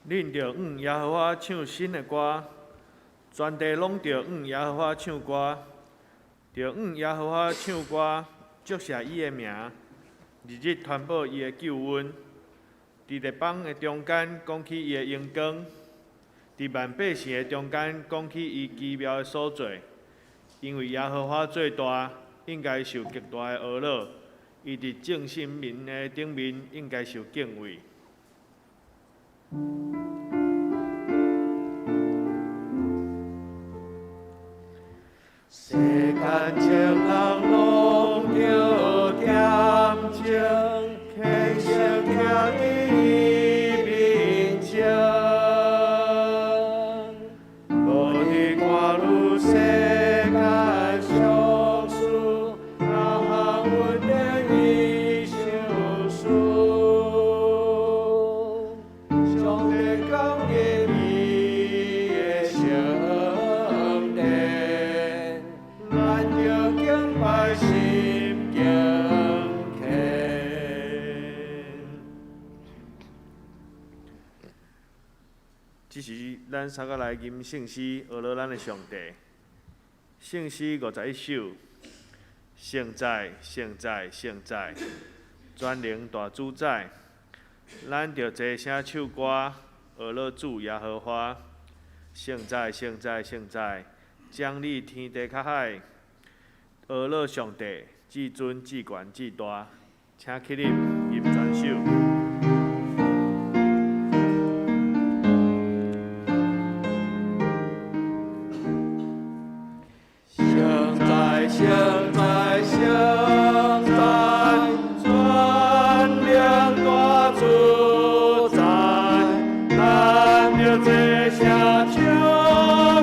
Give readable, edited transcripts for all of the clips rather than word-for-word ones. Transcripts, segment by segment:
恁著向耶和華唱新的歌，全地攏著向耶和華唱歌，著向耶和華唱歌，祝謝伊的名，日日傳報伊的救恩。佇列邦的中間講起伊的榮光，佇萬百姓的中間講起伊奇妙的所做。因為耶和華做大，應該受極大的呵咾；伊佇眾神明的頂面，應該受敬畏。世間情人攏著恬靜，虔誠徛佇伊面前，無佇掛慮世間俗事，哪項恩典伊相思。上帝講入伊的聖殿，咱著敬拜心敬虔。這時，咱三個來吟聖詩，呵咾咱的上帝。聖詩51首，聖哉，聖哉，聖哉，全能大主宰，咱著齊聲唱歌，呵咾主耶和華。聖哉，聖哉，聖哉，掌理天地佮海，呵咾上帝，至尊至懸至大，請起立，吟全首。聖哉，聖哉，聖哉，全能大主宰，咱著齊聲唱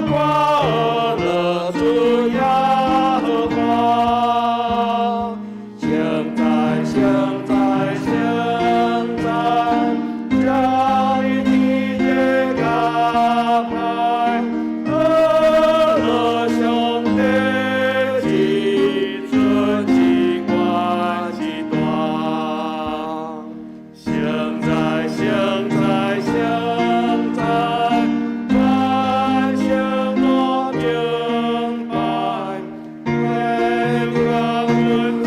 歌，呵咾主耶和華。聖哉，聖哉，聖哉，掌理天地佮海，呵咾上帝至尊至懸至大。聖哉，聖哉，聖哉，全城攏敬拜，天國君尊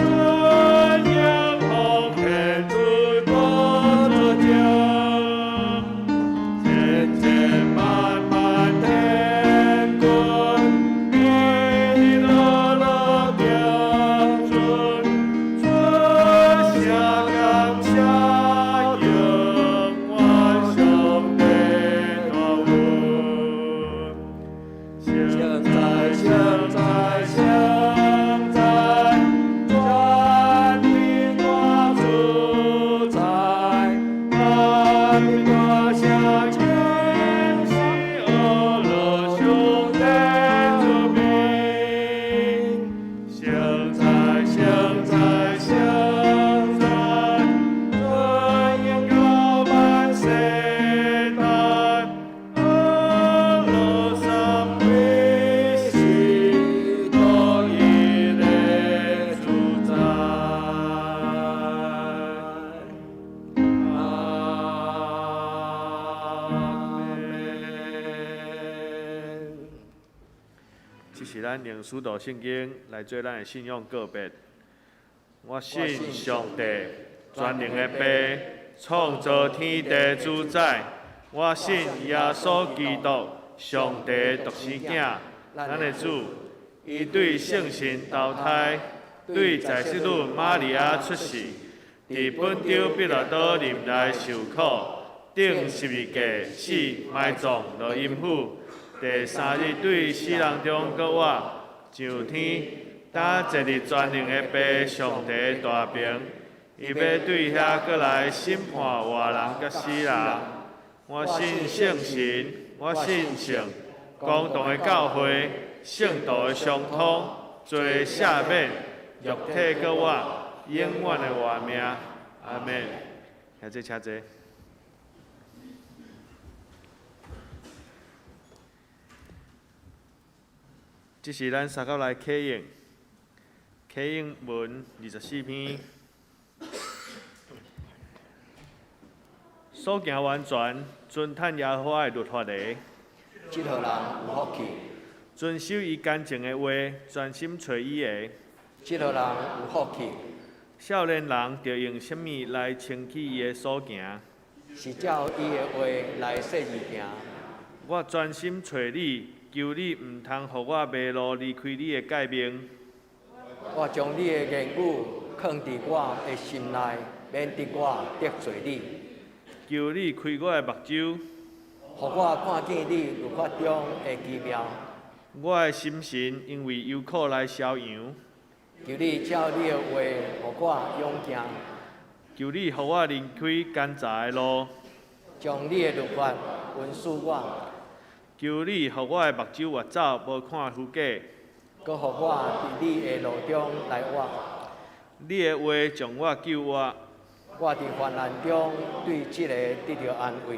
榮奉獻主國作證，千千萬萬天軍，彼樂樂敬尊，出聲感謝永遠上帝大恩。聖哉，聖哉，聖哉，全能大主宰，咱大聲稱頌呵咾上帝主名。聖哉，聖哉，聖哉，尊榮高萬世代，呵咾三位是獨一的主宰。阿門。這是咱用使徒聖經來做咱的信仰告別。我信上帝，全能的父，創造天地主宰。我信耶穌基督，上帝的獨生囝，咱的主。伊對聖神投胎，對在聖女瑪利亞出世，佇本丟彼拉多任內受苦，釘十字架死埋葬落陰府，第三日對死人中閣活，上天，擔坐佇全能的父上帝的大爿，伊欲對遐閣來審判活人佮死人。我信聖神，我信聖公同的教會，聖徒的相通，罪赦免，肉體閣活，永遠的活命。阿們。兄弟請坐。這是咱三甲來啟應，啟應文24篇，所行完全，尊嘆耶和華的律法的，這號人有福氣。遵守伊乾淨的話，專心揣伊的。這號人有福氣。少年人著用啥物來清去伊的所行？是照伊的話來設置行。我專心揣你，求你毋通予我迷路離開你的誡命。我將你的言語囥佇我的心內，免得我得罪你。求你開我的目睭，予我看見你律法中的奇妙。我的心神因為憂苦來消揚。求你照你的話，予我勇健。求你予我離開奸詐的路，將你的律法恩賜我。求你予我的目睭活走，無看虛假。閣予我佇你的路中來活。你的話將我救活。我佇患難中對這个得著安慰。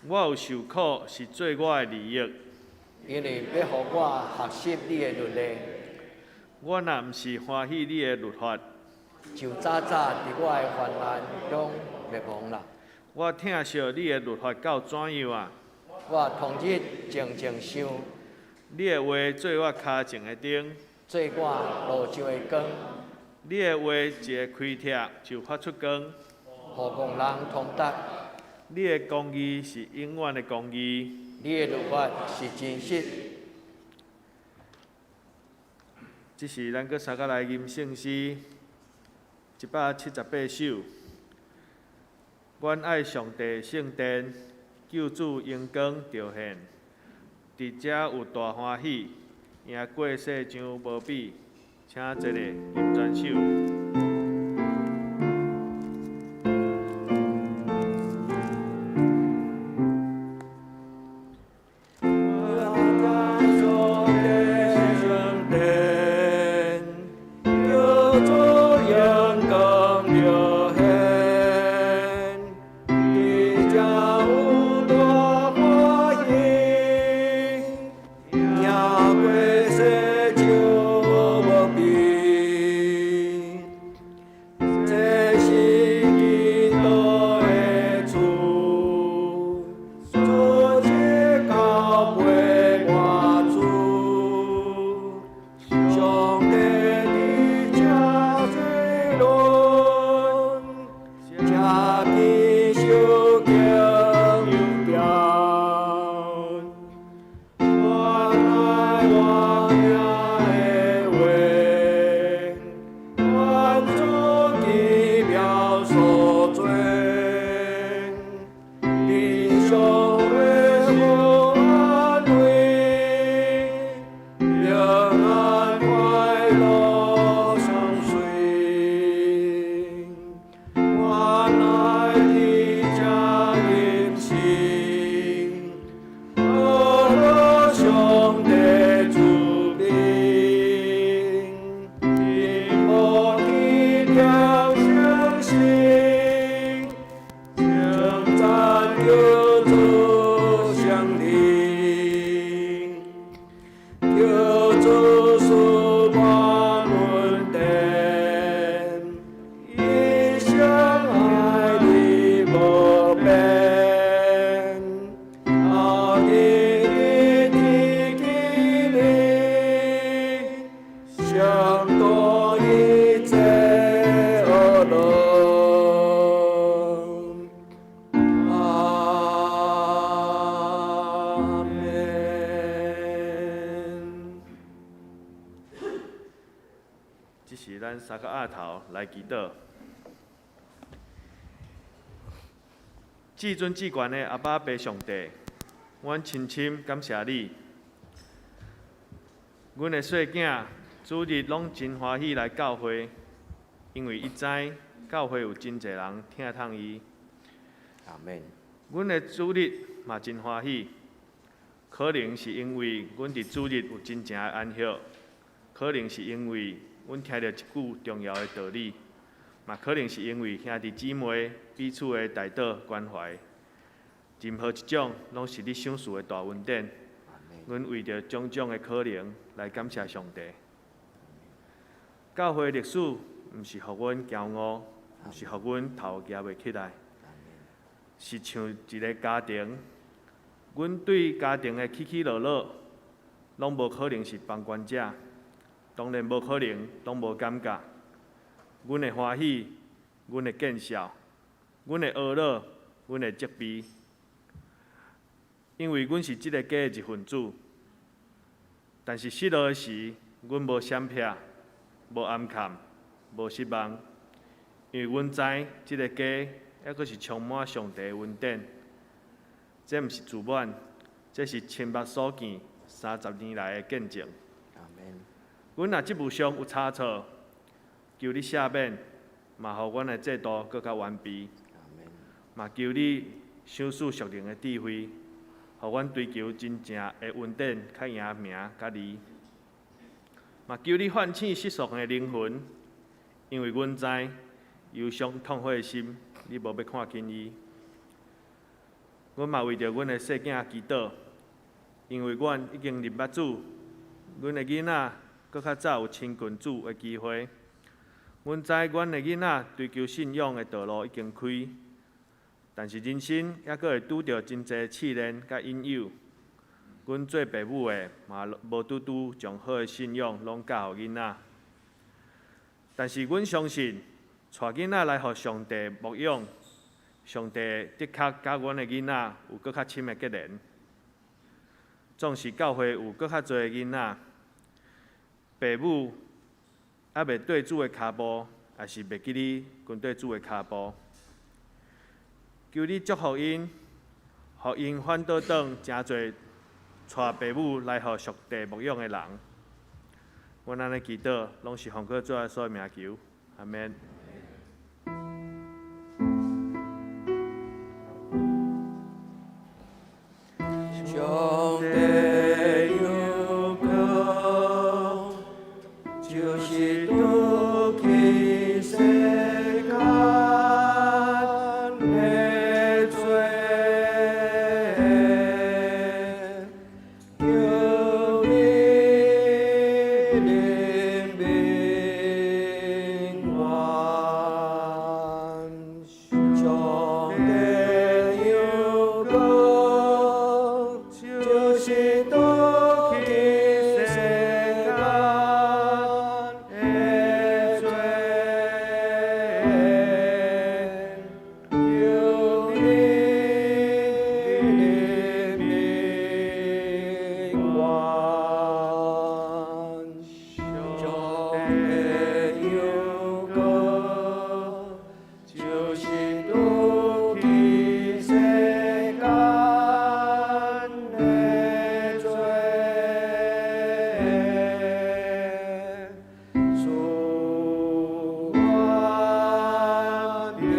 我有受苦是做我的利益，因為欲予我學習你的律例。我若毋是歡喜你的律法，就早早佇我的患難中滅亡啦。我疼惜你的律法到怎樣啊？我終日靜靜想。你的話做我跤前的燈，做我路上的光。你的話一个開拆就發出光，予戇人通達。你的公義是永遠的公義，你的律法是真實。這是咱閣相佮來吟聖詩178首。阮愛上帝聖殿，救主榮光著現，佇遮有大歡喜，贏過世上無比。請坐咧，吟全首。這時咱三個額頭來祈禱。至尊至懸的阿爸父上帝，阮深深感謝你。阮的細囝主日攏真歡喜來教會，因為伊知教會有真濟人疼痛伊。阿們。阮的主日嘛真歡喜，可能是因為阮佇主日有真正的安息，可能是因為阮聽著一句重要的道理，嘛可能是因為兄弟姊妹彼此的代禱關懷。任何一種，攏是你賞賜的大恩典。阮為著種種的可能來感謝上帝。教會歷史毋是予阮驕傲，毋是予阮頭舉袂起來，是像一个家庭，阮對家庭的起起落落，攏無可能是旁觀者，當然無可能攏無感覺。阮會歡喜，阮會見笑，阮會懊惱，阮會責備，因為阮是這个家的一份子。但是失落的時，阮無閃避，無掩崁，無失望，因為阮知這个家猶閣是充滿上帝的恩典。這毋是自滿，這是親目所見30年來的見證。阿門。阮若職務上有差錯，求你赦免，嘛予阮的制度閣較完備。阿門。嘛求你賞賜屬靈的智慧，予阮追求真正的恩典，較贏名佮利。嘛求你喚醒失喪的靈魂，因為阮知憂傷痛悔的心，你無欲看輕伊。阮嘛為著阮的細囝祈禱，因為阮已經認捌主，阮的囡仔閣較早有親近主的機會。阮知阮的囡仔追求信仰的道路已經開，但是人生猶閣會拄著真濟試煉佮引誘。阮做爸母的嘛無拄拄將好的信仰攏教予囡仔，但是阮相信，帶囡仔來予上帝牧養，上帝的確佮阮的囡仔有閣較深的結連。縱使教會有閣較濟的囡仔，爸母猶未綴主的跤步，也是袂記得跟綴主的跤步。求你祝福𪜶，予𪜶反倒轉誠濟帶爸母來予上帝牧養的人。阮按呢祈禱，攏是奉靠主耶穌的名求，阿們。上帝有光，就是拄起世間的罪，求你憐憫阮。上帝有光，就是拄起世間的罪，求你憐憫阮。上帝有光，就是拄起世間的罪，賜阮平安。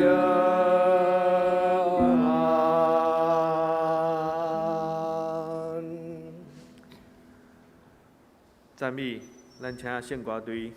讚美，咱請聖歌隊。上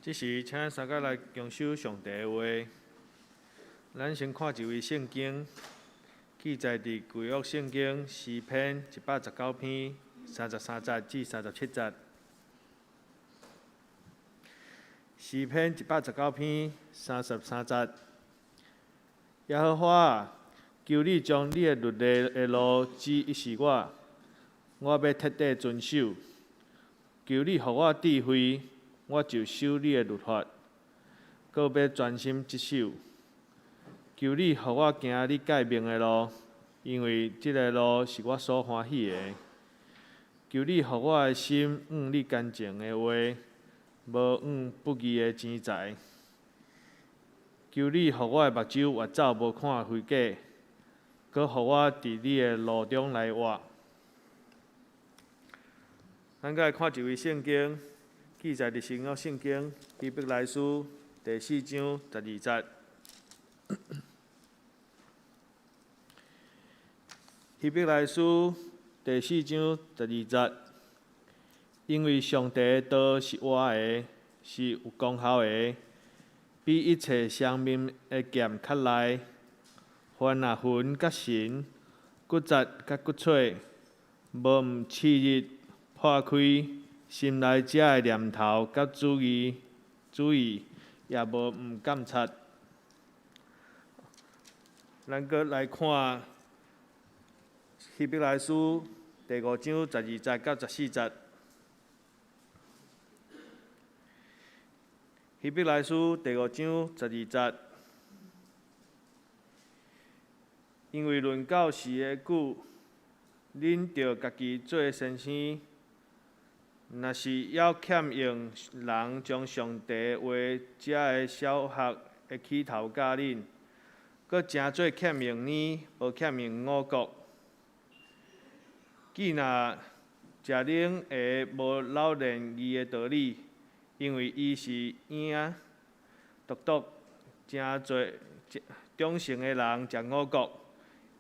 這時，請三個來共守上帝的話。咱先看一位聖經，記載佇舊約聖經詩篇119篇33節至37節。詩篇119篇33節，耶和華啊，求你將你的律例的路指示我，我要徹底遵守。求你予我智慧，我就守你的律法，閣欲專心職守。求你予我行你誡命的路，因為這个路是我所歡喜的。求你予我的心向你乾淨的話，無向不義的錢財。求你予我的目睭越走無看虛假，閣予我佇你的路中來活。咱閣來看一位聖經，記載佇新約聖經希伯來書第4章12節。希伯來書第四章十二節，因為上帝的道是活的，是有功效的，比一切雙面的劍較利，凡若魂佮神、骨節佮骨髓，無毋刺入破開心內遮的念頭佮主意，主意也無毋鑑察。咱閣來看希伯來書第5章12節到14節。希伯來書第五章十二節，因為論到時的久，恁著家己做先生。若是猶欠用人將上帝的話遮个小學的起頭教恁，閣誠做欠用奶，無欠用五穀。既若食奶的無老練義的道理，因為伊是嬰仔，獨獨誠做長成的人食五穀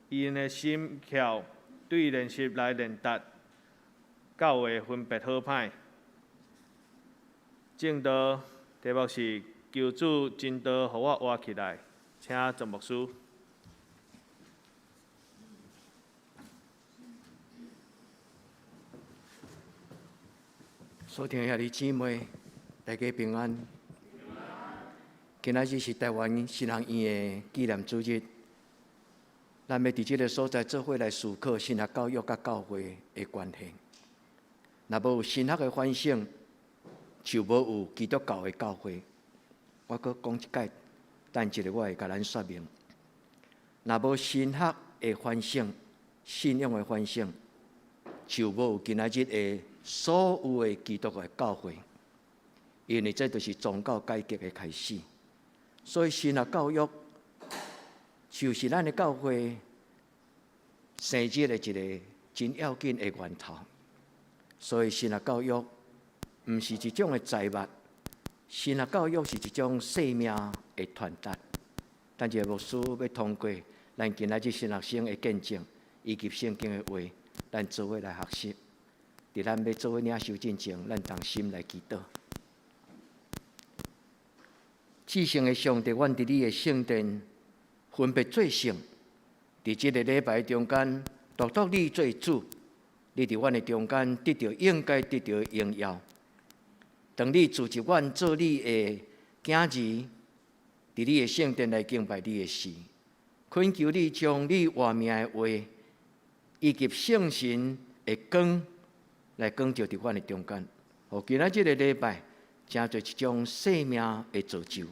，𪜶的心竅對練習來練達，較會分別好歹。證道題目是求主真道，予我活起來，請莊牧師。所聽兄弟姊妹，大家平安。今仔日是台灣神學院的紀念主日，咱欲佇這个所在做伙來思考神學教育佮教會的關係。若無有神學的反省，就無有基督教的教會。我閣講一擺，等一下我會共咱說明。若無神學的反省，信仰的反省，就無有今仔日的所有的基督教教會，因為這就是宗教改革的開始。所以神學教育就是咱的教會生日的一个真要緊的源頭。所以神學教育毋是一種的財物，神學教育是一種生命的傳達。等一下牧師欲通過咱今仔日神學生的見證，以及聖經的話，咱做伙來學習。佇咱欲做伙領受進前，咱同心來祈禱。至聖的上帝，阮佇你的聖殿分別做聖，佇這个禮拜中間，獨獨你做主，你佇阮的中間得著應該得著的榮耀。當你召集阮做你的囝兒，佇你的聖殿來敬拜你的時，懇求你將你活命的話，以及聖神的光，來光照佇阮的中間，予今仔這个禮拜，成做一種生命的造就，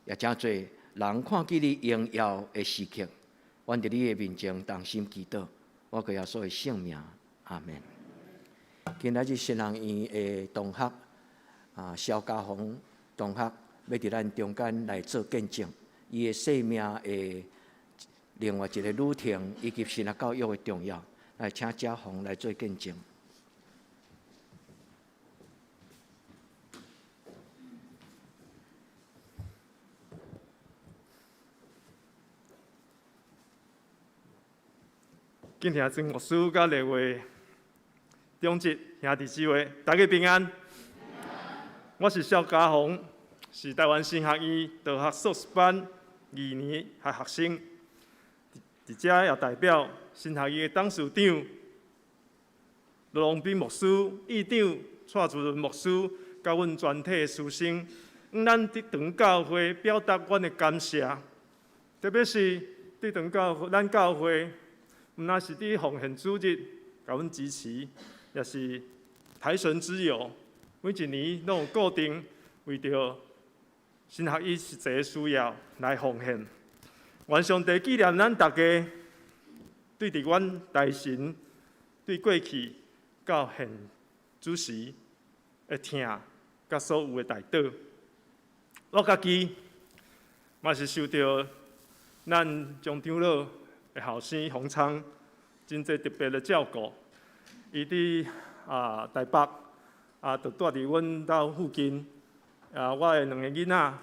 也成做人看見你榮耀的時刻。阮佇你的面前同心祈禱，我靠耶穌的聖名，阿們。今仔日神學院的同學啊，蕭家宏同學，欲佇咱中間來做見證，伊的生命的另外一个旅程，以及神學教育的重要，來請家宏來做見證。敬聽曾牧師佮列位長執兄弟姊妹，大家平安。我是蕭家宏，是台灣神學院道學碩士班二年級學生。佇遮也代表神學院的董事長羅龍斌牧師、院長蔡主任牧師，佮阮全體的師生，向咱德長教會表達阮的感謝。特別是德長教會，咱教會，毋但是佇奉獻主日共阮支持，也是台神之友，每一年攏有固定為著神學院實際需要來奉獻。願上帝紀念咱逐家對佇阮台神對過去到現此時的疼，佮所有的代禱。我家己嘛是受著咱張長老的後生洪昌真濟特別的照顧。伊佇台北就蹛佇阮兜附近，我的兩个囡仔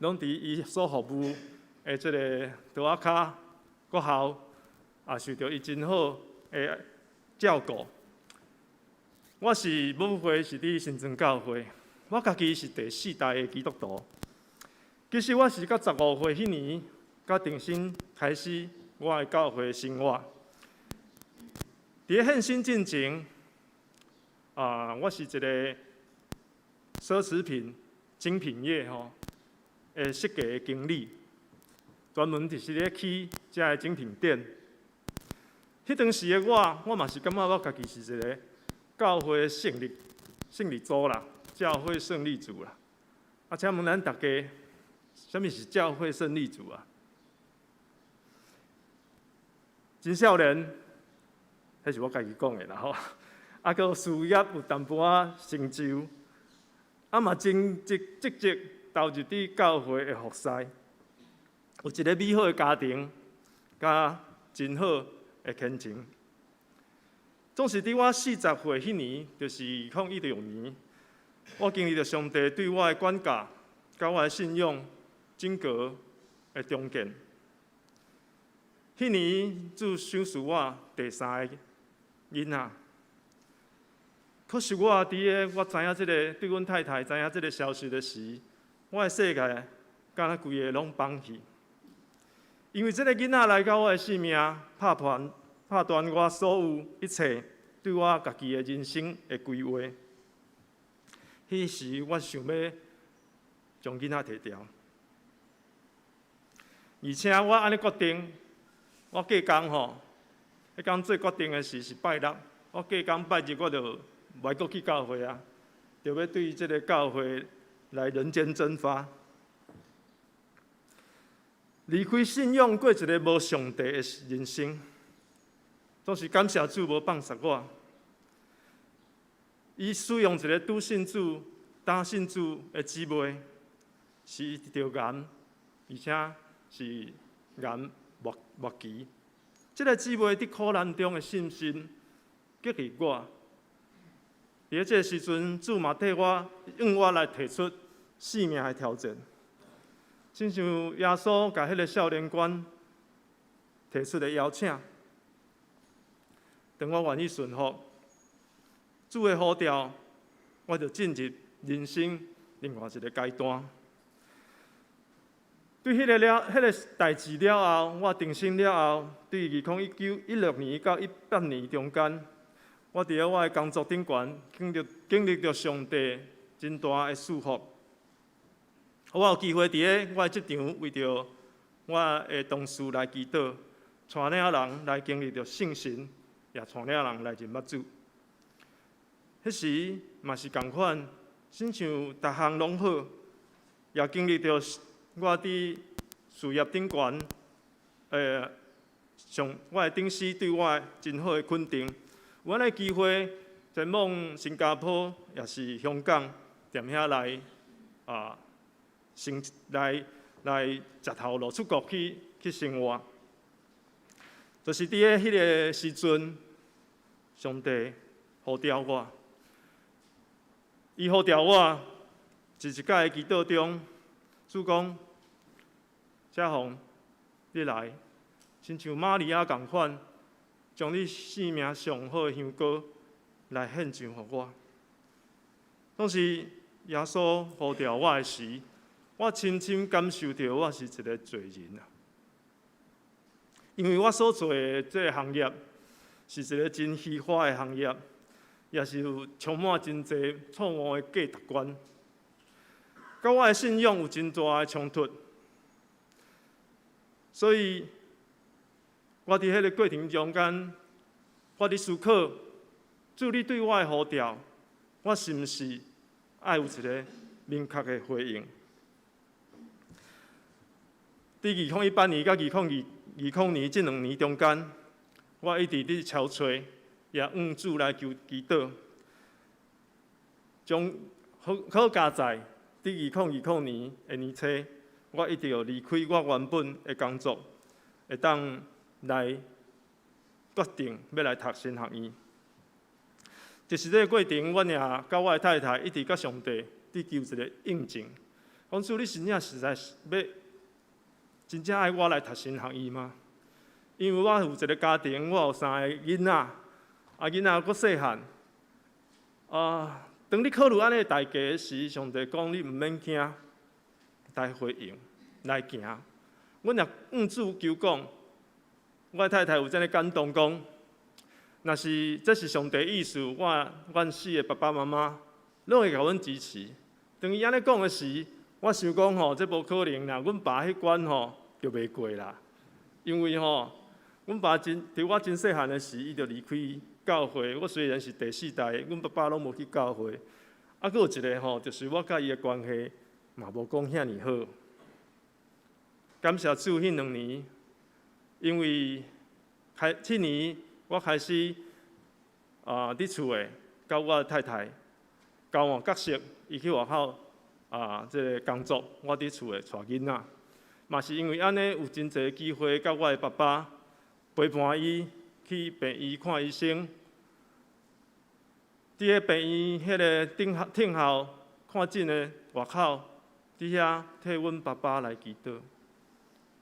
攏佇伊所服務的這个桌仔跤國校，也受著伊真好的照顧。我是母會是佇新莊教會，我家己是第四代的基督徒。其實我是到15歲彼年，才重新開始我的教會生活。佇咧獻身進前，我是一個奢侈品精品業吼的設計的經理，專門就是咧起遮个精品店。彼當時的我，我嘛是感覺我家己是一個教會的勝利組啦，教會勝利組啦。請問咱逐家，啥物是教會勝利組啊？真少年，彼是我家己講的啦吼。閣有事業有淡薄仔成就，嘛真積積極投入佇教會的服侍，有一个美好的家庭，佮真好的親情。總是佇我40歲彼年，就是2016年，我經歷著上帝對我的管教，佮我的信仰整個的重建。彼年主賞賜我第三个囡仔。可是我佇个我知影這个對阮太太知影這个消息的時，我的世界敢若規个攏崩去。因為這个囡仔來到我的生命，拍斷我所有一切對我家己的人生的規劃。彼時我想欲將囡仔提掉，而且我按呢決定，我隔工吼，彼工做決定的時是拜六，我隔工拜日我就袂閣去教會啊，就欲對這个教會來人間蒸發，離開信仰過一个無上帝的人生。總是感謝主無放殺我，伊使用一个拄信主、早信主的姊妹，是伊得著癌，而且是癌末期。這个姊妹佇苦難中的信心激勵我。佇咧這个時陣，主嘛替我用我來提出性命的挑戰，親像耶穌共彼个少年官提出的邀請。當我願意順服主的呼召，我就進入人生另外一个階段。對彼个了，彼个代誌了後，我重生了後，對2016年到18年中間，我佇咧我的工作頂懸經歷著上帝真大的祝福。我有機會佇咧我的職場為著我的同事來祈禱，帶領人來經歷著聖神，也帶領人來認捌主。彼時嘛是仝款，親像逐項攏好，也經歷著我佇事業頂懸，上我的頂司對我真好的肯定。有按呢機會前往新加坡，也是香港，踮遐來生來來食頭路出國去生活。就是佇咧彼个時陣，上帝呼召我，伊呼召我，佇一擺的祈禱中，主講：嘉宏，你來，親像瑪利亞仝款，將你生命上好的香膏來獻上予我。當時耶穌呼召我的時，我深深感受著我是一个罪人啊！因為我所做的這个行業是一个真虛華的行業，也是有充滿真濟錯誤的價值觀，佮我的信仰有真大的衝突，所以我佇彼个過程中間，我佇思考，主你對我的呼召，我是毋是愛有一个明確的回應？佇2018年佮2020年這兩年中間，我一直佇敲揣，也向主來求祈禱，將好好佳哉，佇2020年的年初，我一直欲離開我原本的工作，會當來決定欲來讀神學院。就是這個過程，阮也佮我的太太一直佮上帝佇求一个印證，講主你真正實在是欲真正愛我來讀神學院嗎？因為我有一个家庭，我有三个囡仔，啊囡仔閣細漢。啊，當你考慮按呢代價時，上帝講你毋免驚，來回應，來行。阮也向主求講，我太太有這个感動講，若是這是上帝意思，我阮四个爸爸媽媽攏會共阮支持。當伊按呢講的時，我想講吼，這無可能啦，阮爸彼關吼就袂過啦，因為吼，阮爸真佇我真細漢的時，伊就離開教會。我雖然是第四代，阮爸爸攏無去教會。啊，閣有一个吼，就是我佮伊的關係嘛無講遐爾好。感謝主，彼兩年，因為開這年我開始啊，佇厝的佮我太太交換角色，伊去外口啊，這个工作，我佇厝的帶囡仔。嘛是因為按呢，有真濟機會佮我的爸爸陪伴伊去病院看醫生。佇咧病院彼个等候等候看診的外口，佇遐替阮爸爸來祈禱。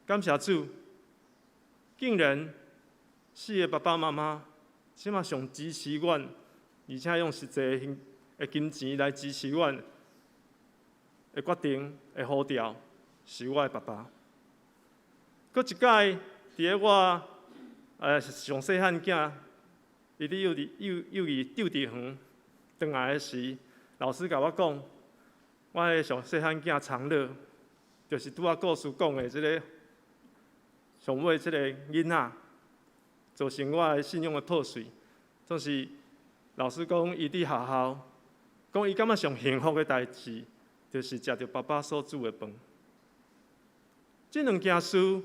感謝主，竟然四个爸爸媽媽這馬上支持阮，而且用實際的金錢來支持阮的決定的呼召，是我的爸爸。閣一擺，佇咧我上細漢囝，伊佇幼稚園轉來的時，老師共我講，我的上細漢囝長樂，就是拄仔故事講的這个上尾這个囡仔，造成我的信仰的破碎。總是老師講，伊佇學校，講伊感覺上幸福的代誌，就是食著爸爸所煮的飯。這兩件事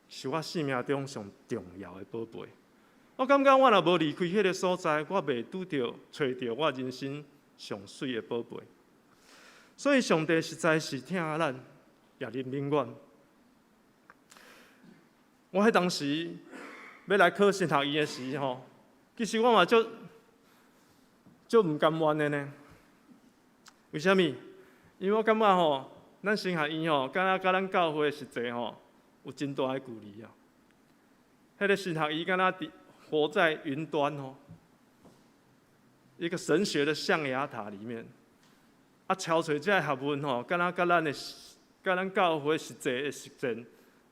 是我生命中上重要的寶貝。我感覺我若無離開彼个所在，我袂拄著揣著我人生上媠的寶貝。所以上帝實在是疼咱，也憐憫阮。我彼當時欲來考神學院的時吼，其實我嘛足足毋甘願的呢。為啥物？因為我感覺吼，咱神學院吼，敢若佮咱教會實際吼有真大的距離啊。彼个神學院敢若佇活在雲端吼，一個神學的象牙塔裡面，啊，超揣這个學問吼，敢若佮咱的、佮咱教會實際的實踐，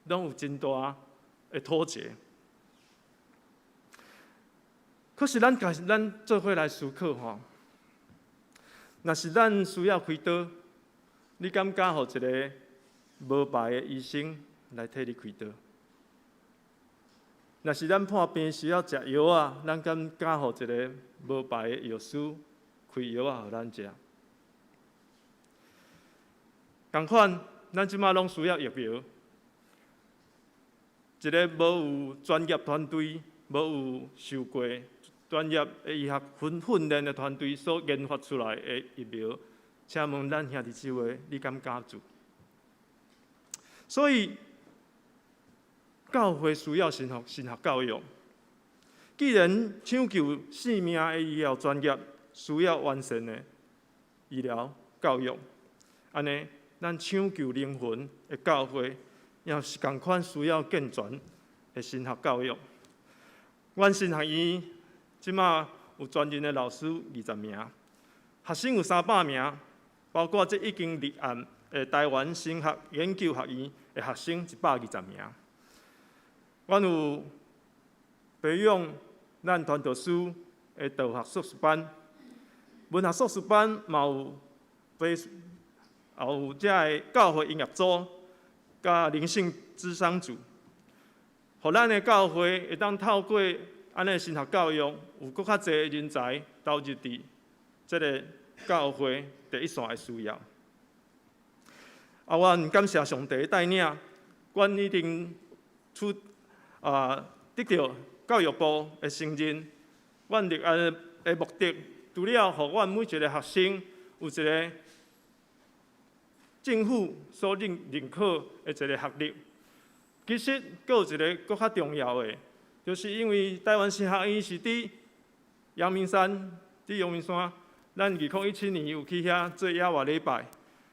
攏有真大的脫節。可是咱共咱做伙來思考吼，若是咱需要開刀，你敢敢予一个無牌的醫生來替你開刀？若是咱破病需要食藥仔，咱敢敢予一个無牌的藥師開藥仔予咱食？仝款，咱這馬攏需要疫苗，一个無有專業團隊、無有受過專業的醫學訓練的團隊所研發出來的疫苗，請問咱兄弟姊妹，你敢敢注？所以，教會需要神學教育。既然搶救性命的醫療專業需要完善的醫療教育，按呢，咱搶救靈魂的教會，也是仝款需要健全的神學教育。阮神學院這馬有專任的老師20名，學生有300名，包括這已經立案的臺灣神學研究學院的學生120名。阮有培養咱傳道師的道學碩士班，文學碩士班嘛有培，也有這个教會音樂組，佮靈性諮商組，予咱的教會會當透過按呢神學教育，有閣較濟人才投入佇這个教會第一線的需要。啊，阮感謝上帝的帶領，阮已經出啊得著教育部的承認。阮立案的目的，除了予阮每一个學生有一个政府所認可的一个學歷，其實閣有一个閣較重要的，就是因為臺灣神學院是佇陽明山，佇陽明山，咱2017年有去遐做野外禮拜，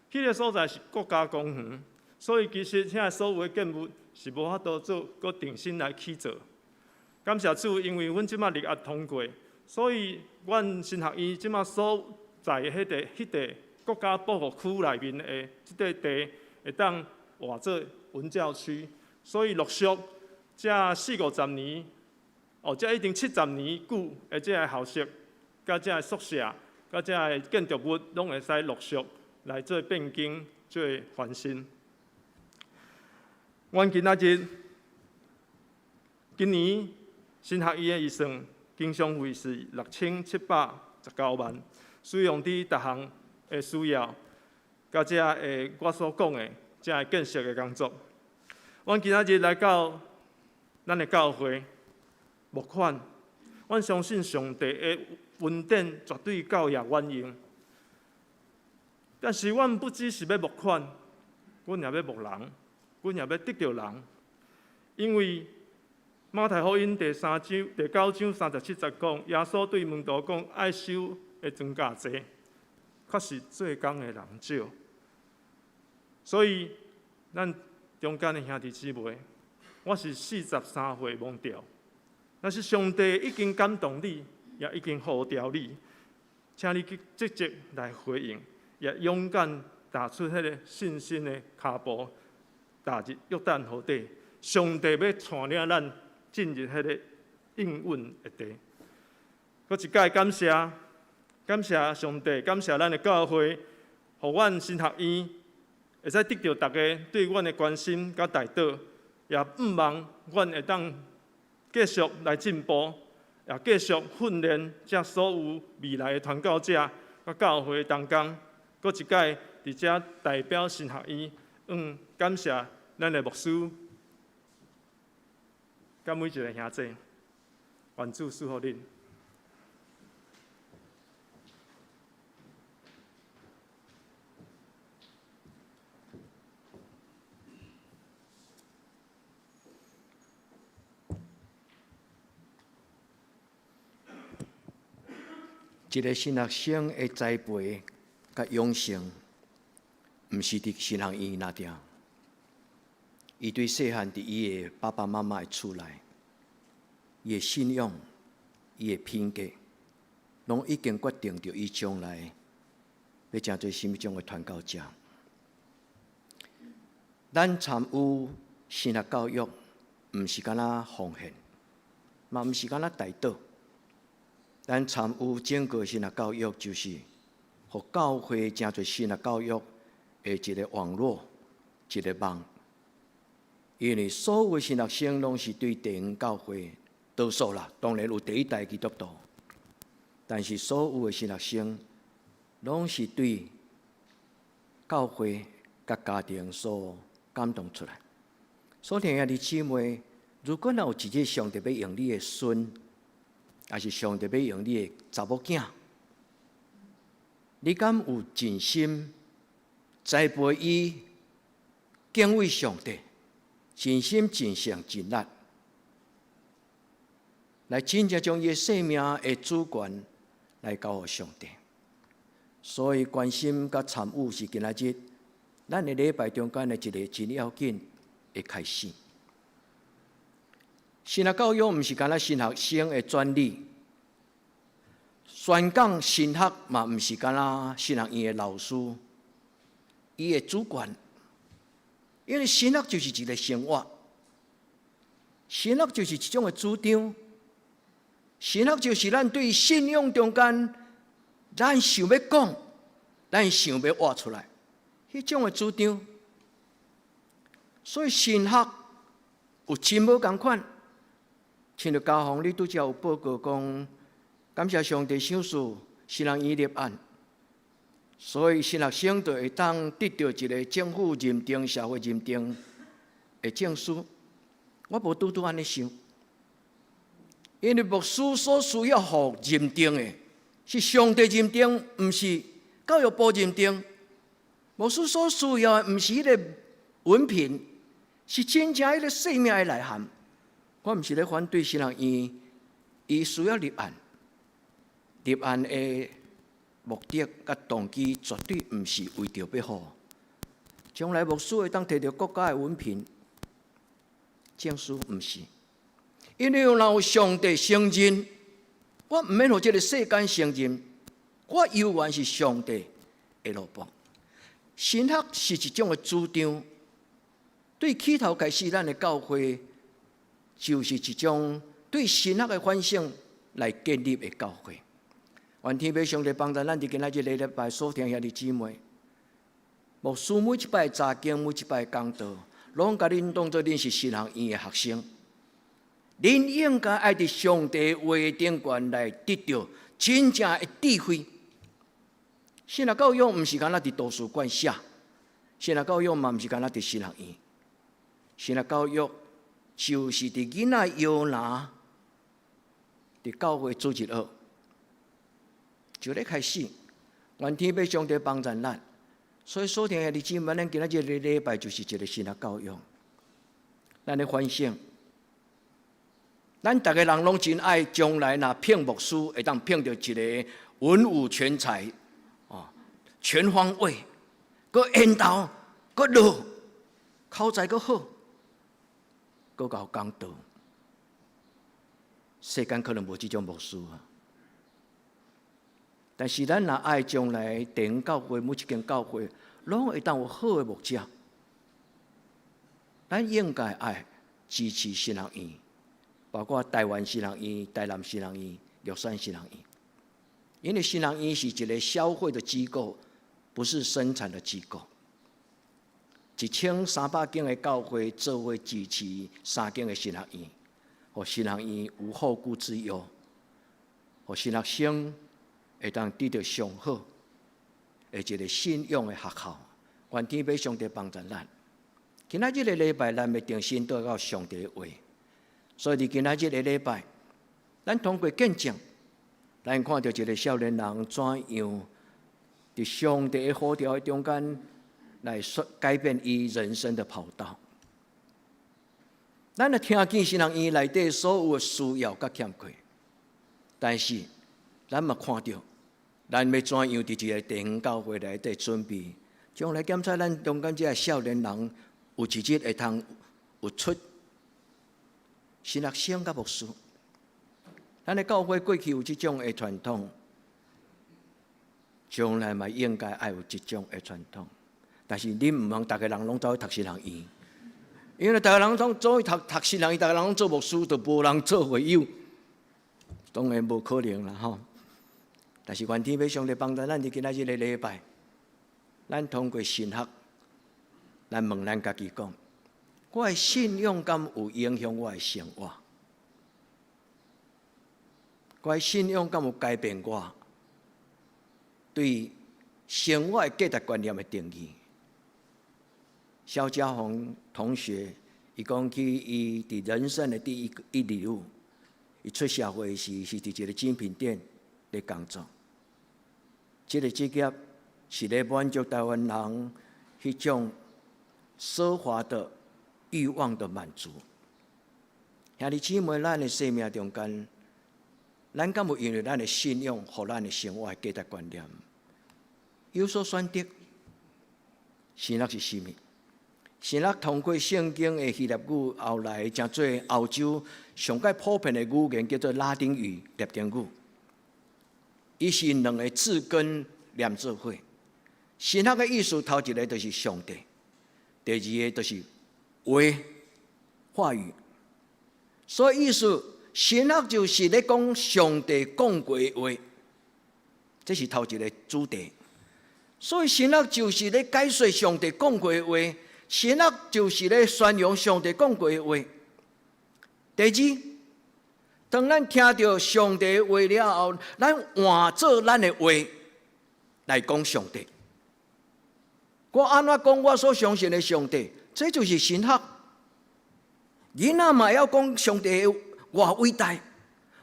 彼个所在是國家公園，所以其實遐所有的建物是無法度做閣重新來起造。感謝主，因為阮這擺立案通過，所以阮神學院這擺所在的彼塊國家保護區內面的這塊地，會當劃做文教區，所以陸續這四五十年，哦，這已經70年久的這个校舍，佮這个宿舍，佮這个建築物，攏會使陸續來做變更、做翻新。阮今仔日，今年神學院的預算經常費是6719萬，使用佇逐項的需要，佮這个我所講的這个建設的工作。阮今仔日來到咱的教會募款，阮相信上帝的恩典絕對夠予阮用。但是阮不只是欲募款，阮也欲募人，阮也欲得著人，因為馬太福音第三章第九章37節講，耶穌對門徒講：愛收的莊稼濟，卻是做工的人少。所以，咱中間的兄弟姊妹，我是43歲懵掉，若是上帝已經感動你，也已經呼召你，請你去積極來回應，也勇敢踏出彼个信心的跤步，踏入約旦河底。上帝欲帶領咱進入彼个應允的地。閣一擺感謝，感謝上帝，感謝咱的教會，予阮神學院會使得著大家對阮的關心佮代禱，也向望阮會當繼續來進步，也繼續訓練這所有未來的傳教者佮教會同工。閣一擺佇遮代表神學院，感謝咱的牧師，佮每一个兄弟，願主賜福恁。一个神學生的栽培佮養成，毋是佇神學院那定，伊對細漢佇伊的爸爸媽媽的厝內，伊的信仰、伊的品格，攏已經決定著伊將來欲成做啥物種的傳教者。咱參與神學教育，毋是干焦奉獻，嘛毋是干焦代禱。咱參與整個神學教育，就是予教會成做神學教育的一個網絡，一個網。因為所有神學生攏是對地方教會多數啦，當然有第一代基督徒，但是所有的神學生攏是對教會佮家庭所感動出來。所以兄弟姊妹，如果若有一日上帝欲用你的孫，抑是上帝欲用你的查某囝，你敢有盡心栽培伊敬畏上帝，盡心盡性盡力，來真正將伊的生命的主權來交予上帝。所以關心佮參與是今仔日咱的禮拜中間的一个真要緊的開始。神學教育毋是干焦神學生的專利，宣講神學嘛，毋是干焦神學院的老師，伊的主管，因為神學就是一個生活，神學就是一種的主張，神學就是咱對信仰中間，咱想欲講，咱想欲活出來，彼種的主張。所以神學有真無仝款，親像家宏，你拄才有報告講，感謝上帝賞賜，神學院立案，所以神學生就會當得著一个政府認定、社會認定的證書。我無拄拄按呢想，因為牧師所需要予認定的，是上帝認定，毋是教育部認定。牧師所需要的，毋是彼个文憑，是真正彼个生命的內涵。我毋是咧反對神學院，伊需要立案。立案的目的佮動機，絕對毋是為著欲予將來牧師會當提著國家的文憑證書，毋是。因為若有上帝承認，我毋免予這个世間承認，我猶原是上帝的奴僕。神學是一種的主張，對起頭開始，咱的教會就是一種對神學的反省來建立的教會。願天父上帝幫助咱佇今仔日禮拜所聽兄弟姊妹，牧師每一擺查經，每一擺講道，攏共恁當做恁是神學院的學生。恁應該愛佇上帝話頂懸來得著真正的智慧。神學教育毋是干焦佇圖書館寫，神學教育嘛毋是干焦佇神學院。神學教育就是佇囡仔搖籃，佇教會主日學。就咧開始，願天父上帝幫助咱。所以，所聽兄弟姊妹，咱今仔日个禮拜就是一个神學教育。咱咧反省，咱逐个人攏真愛將來若聘牧師，會當聘著一个文武全才，哦，全方位，閣緣投，閣落，口才閣好，閣𠢕講道。世間可能無這種牧師啊。但是咱若愛將來地方教會每一間教會，攏會當有好的牧者，咱應該愛支持神學院，包括台灣神學院、台南神學院、玉山神學院。因為神學院是一个消費的機構，不是生產的機構。1300間的教會做伙支持三間的神學院，予神學院無後顧之憂，予神學生會當得著上好的一个信仰的學校。願天父上帝幫助咱。今仔日个禮拜，咱欲重新倒到上帝的話，所以佇今仔日个禮拜，咱通過見證，咱看著一个少年人怎樣佇上帝的呼召的中間來改變伊人生的跑道。咱若聽見神學院內底所有的需要佮欠缺，但是咱嘛看著，咱欲怎樣佇一个地方教會內底準備，將來檢查咱中間這个少年人有一日會通有出神學生佮牧師。咱的教會過去有這種的傳統，將來嘛應該愛有這種的傳統。但是恁毋通逐个人攏走去讀神學院，因為逐个人攏走去讀讀神學院，逐个人攏做牧師，就無人做會友，當然無可能啦吼。但是願天父上帝幫助咱佇今仔日个禮拜，咱通過神學，咱問咱家己講：我的信仰敢有影響我的生活？我的信仰敢有改變我對生活的價值觀念的定義？蕭家宏同學，伊講起伊佇人生的第一一里路，伊出社會時是佇一个精品店咧工作。這个職業是咧滿足台灣人彼種奢華的慾望的滿足。兄弟姊妹，咱的生命中間，咱敢有因為咱的信仰，予咱的生活的價值觀念有所選擇？神學是啥物？神學通過聖經的希臘語，後來成做歐洲上蓋普遍的語言，叫做拉丁語、拉丁語。伊是兩个字根連做伙。神學的意思，頭一个就是上帝，第二个就是話話語。所以意思，神學就是咧講上帝講過的話，這是頭一个主題。所以神學就是咧解說上帝講過的話，神學就是咧宣揚上帝講過的話。第二，當咱聽著上帝的話了後，咱換做咱的話來講上帝。我按怎講我所相信的上帝，這就是神學。囡仔嘛會曉講上帝有偌偉大，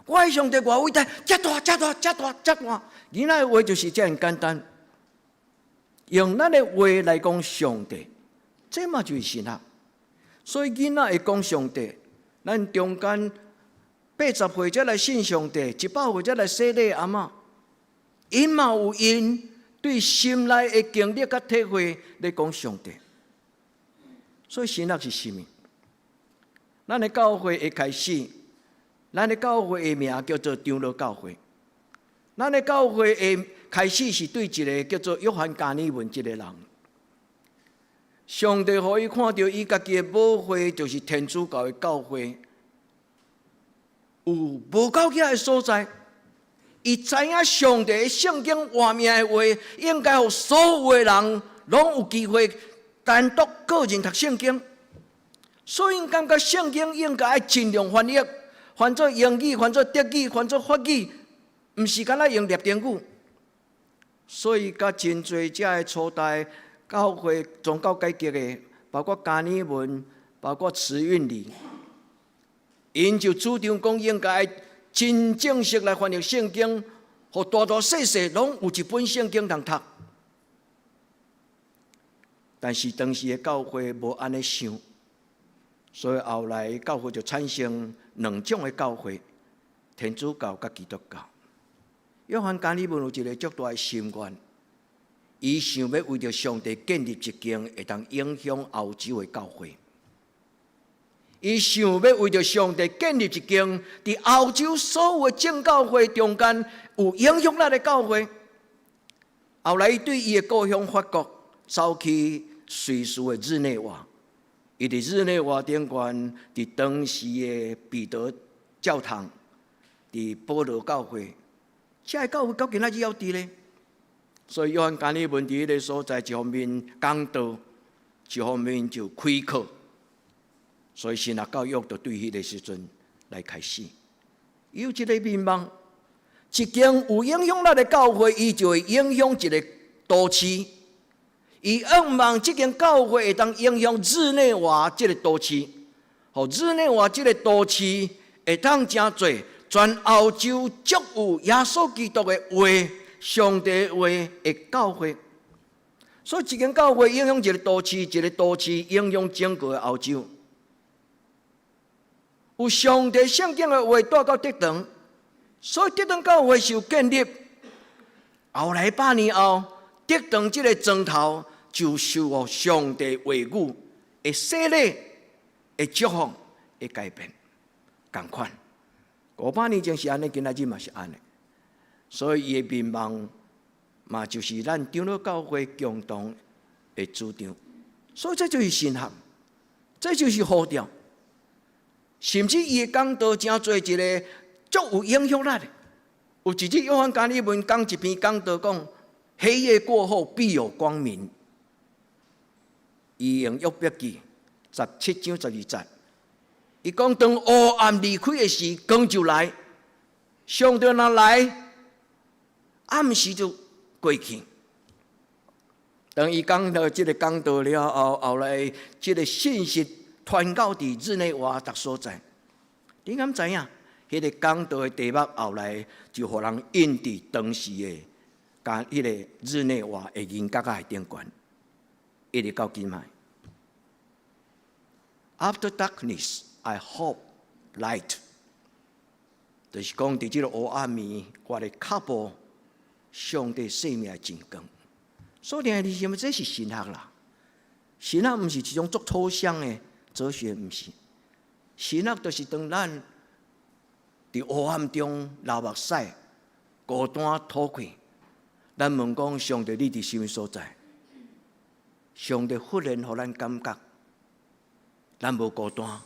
我的上帝偌偉大，遮大遮大遮大遮大。囡仔的話就是遮爾簡單，用咱的話來講上帝，這嘛就是神學。所以囡仔會講上帝，咱中間80歲才來信上帝，100歲才來洗禮阿嬤，𪜶嘛有𪜶對心內的經歷佮體會咧講上帝。所以神學是啥物？咱的教會的開始，咱的教會的名叫做長老教會。咱的教會的開始是對一个叫做約翰加爾文這个人，上帝予伊看著伊家己的母會，就是天主教的教會，有無夠額的所在。伊知影上帝的聖經活命的話，應該予所有的人攏有機會單獨個人讀聖經。所以𪜶感覺聖經應該愛盡量翻譯，翻做英語、翻做德語、翻做法語，毋是干焦用拉丁語。所以，佮真濟遮的初代教會宗教改革的，包括加爾文，包括慈運理，𪜶就主張講應該真正式來翻譯聖經，予大大細細攏有一本聖經通讀。但是當時的教會無按呢想，所以後來教會就產生兩種的教會：天主教佮基督教。約翰加爾文有一个足大的心願，伊想欲為著上帝建立一間會當影響歐洲的教會。伊想欲為著上帝建立一間佇歐洲所有的正教會中間有影響力的教會。後來，伊對伊的故鄉法國走去瑞士的日內瓦，伊佇日內瓦頂懸，佇當時的彼得教堂，佇保羅教會，這个教會到今仔日猶佇咧。所以約翰加爾文佇彼个所在，一方面講道，一方面就開課。所以神學教育就對彼个時陣來開始。伊有這个願望，一間有影響力的教會，伊就會影響一个都市。伊願望這間教會會當影響日內瓦這个都市，予日內瓦這个都市會當成做全歐洲足有耶穌基督的話、上帝的話的教會。所以，一間教會影響一个都市，一个都市影響整個歐洲。有上帝聖經的話帶到德堂，所以德堂教會受建立。後來100年後，德堂這个磚頭就受予上帝話語的洗禮、的祝福、的改變。仝款，500年前是按呢，今仔日嘛是按呢。所以伊的願望嘛，就是咱長老教會共同的主張。所以這就是神學，這就是呼召。甚至伊的講道成做一个足有影響力的。有一日，約翰加爾文講一篇講道，講黑夜過後必有光明。伊用約伯記17章12節，伊講當黑暗離開的時，光就來。上帝若來，暗時就過去。當伊講到這个講道了後，後來這个信息傳到佇日內瓦逐所在。你敢知影？彼个講道的題目後來就予人印佇當時的共彼个日內瓦的銀角仔的頂懸，一直到今擺。After darkness, I hope light。就是講佇這个黑暗暝，我的腳步，上帝生命的真光。所以，你認為這是神學啦？神學毋是一種足抽象的哲學，毋是。神學就是當咱佇黑暗中流目屎，孤單討氣。咱問講上帝，你佇啥物所在？上帝忽然予咱感覺，咱無孤單。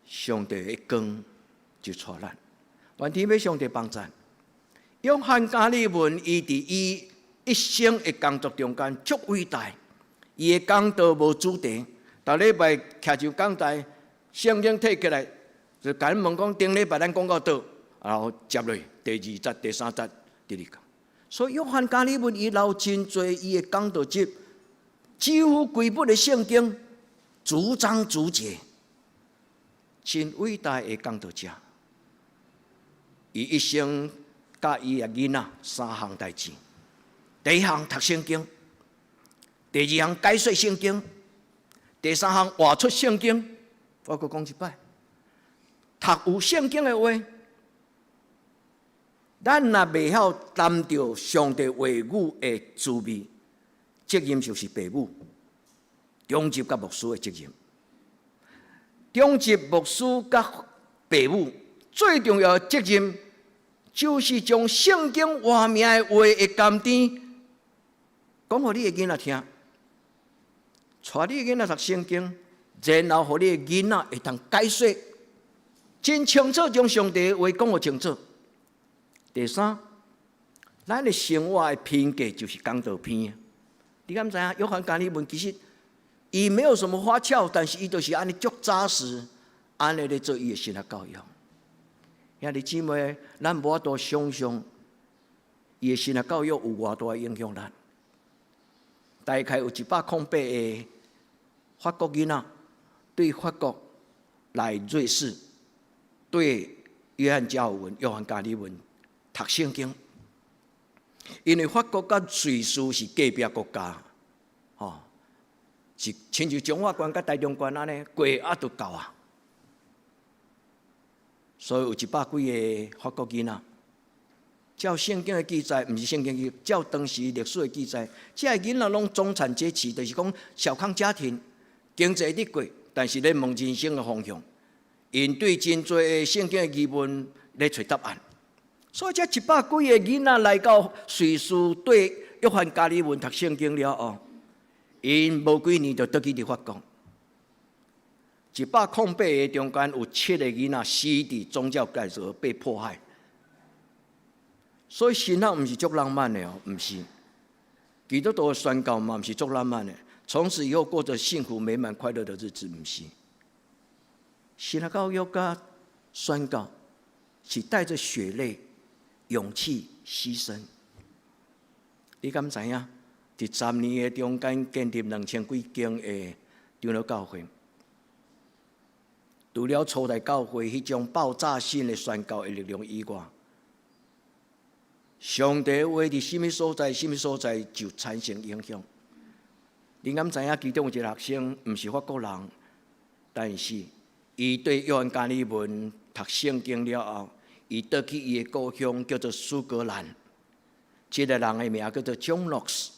上帝的光就帶咱，願天父上帝幫贊。約翰加爾文，伊佇伊一生的工作中間足偉大，伊的講道無主題，逐禮拜徛上講台，聖經提起來，就共阮問講，頂禮拜咱講到佗，然後接落第二節、第三節，直直講。所以約翰加爾文伊留真濟伊的講道集，幾乎規本的聖經逐章逐節，真偉大的講道者。伊一生教伊的囡仔三項代誌：第一項讀聖經，第二項解說聖經，第三項活出聖經。我閣講一擺，讀有聖經的話，咱若袂曉擔著上帝話語的滋味，責任就是父母、長執佮牧師的責任。長執牧師佮父母最重要的責任，就是將聖經活命的話的甘甜，講予你的囡仔聽，帶你的囡仔讀聖經，然後予你的囡仔會當解說，真清楚將上帝的話講予清楚。第三，咱的生活的品格就是講道篇。你敢知影？約翰加爾文其實伊沒有什麼花俏，但是伊就是按呢足紮實，按呢咧做伊的神學教育。兄弟姊妹，咱無法度想象伊的神學教育有偌大影響力。大概有108個法國囡仔對法國來瑞士，對約翰加爾文、約翰加爾文讀聖經，因為法國佮瑞士是隔壁國家，吼，是親像彰化縣佮台中縣按呢過啊就到啊，所以有一百幾个法國囡仔，照聖經的記載，毋是聖經記，照當時歷史的記載，這个囡仔攏中產階級，就是講小康家庭，經濟得過，但是咧問人生的方向，𪜶對真濟的聖經的疑問咧揣答案。所以這一百幾个囡仔來到瑞士對約翰加爾文讀聖經了後，𪜶無幾年就轉去佇法國。108個中間有七個囡仔死佇宗教改革被迫害。所以神學毋是足浪漫的哦，毋是。基督徒的宣教嘛，毋是足浪漫的。從此以後過着幸福美滿快樂的日子，毋是。神學教育佮宣教是帶著血淚、勇氣、犧牲。你敢知影？佇10年的中間建立2000幾間的長老教會，除了初代教會彼種爆炸性的宣教的力量以外，上帝話佇啥物所在，啥物所在就產生影響。你敢知影？其中有一個學生，毋是法國人，但是伊對約翰加爾文讀聖經了後，伊倒去伊的故鄉叫做蘇格蘭。這个人的名叫做 John Knox，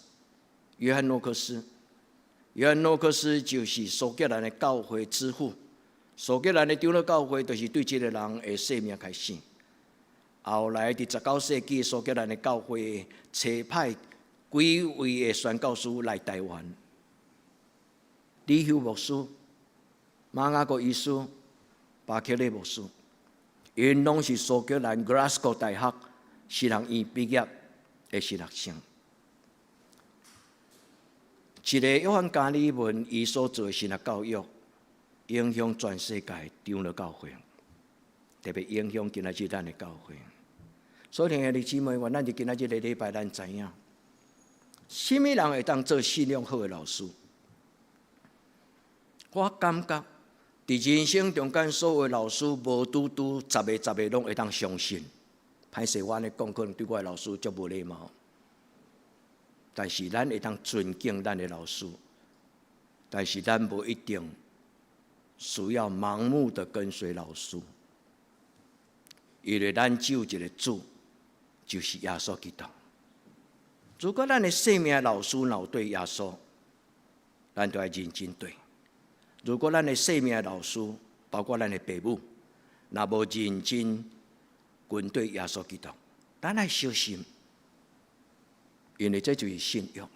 約翰諾克斯。約翰諾克斯就是蘇格蘭的教會之父。蘇格蘭的長老教會就是對這个人的生命開始。後來佇19世紀，蘇格蘭的教會差派幾位的宣教師來台灣。李休牧師、馬雅各醫師、巴克禮牧師，𪜶攏是蘇格蘭 Glasgow 大學神學院畢業的神學生。一个約翰加爾文，伊所做的神學教育，影響全世界長老教會，特別影響今仔日咱的教會。所以，兄弟姊妹，願咱佇今仔日个禮拜，咱知影，啥物人會當做信仰好的老師？我感覺，佇人生中間，所有老師無拄拄十个十个攏會當相信。歹勢，我按呢講，可能對我的老師足無禮貌。但是，咱會當尊敬咱的老師，但是咱無一定需要盲目的跟隨老師，因為咱只有一个主，就是耶穌基督。如果咱的生命老師若有對耶穌，咱就愛認真對；如果咱的生命老師，包括咱的父母，若無認真跟對耶穌基督，咱愛小心，因為這就是信仰。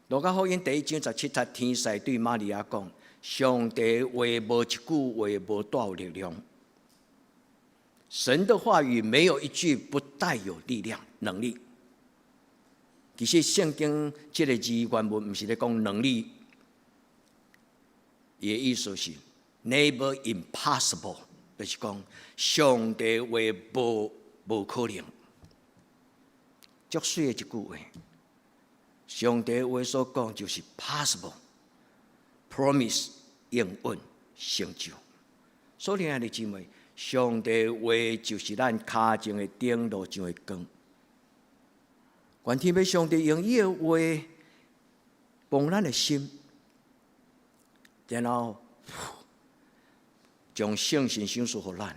路加福音第一章十七節，天使對瑪利亞講：上帝話無一句話無帶有力量。神的話語沒有一句不帶有力量、能力。其實聖經這个字原文毋是咧講能力，伊的意思是 never impossible，就是講上帝話無無可能。足媠的一句話，上帝話所講就是 possible，promise 應允成就。所以兄弟姊妹，上帝話就是咱跤前的燈，路上的光。願天父上帝用伊的話幫咱的心，然後將聖神賞賜予咱，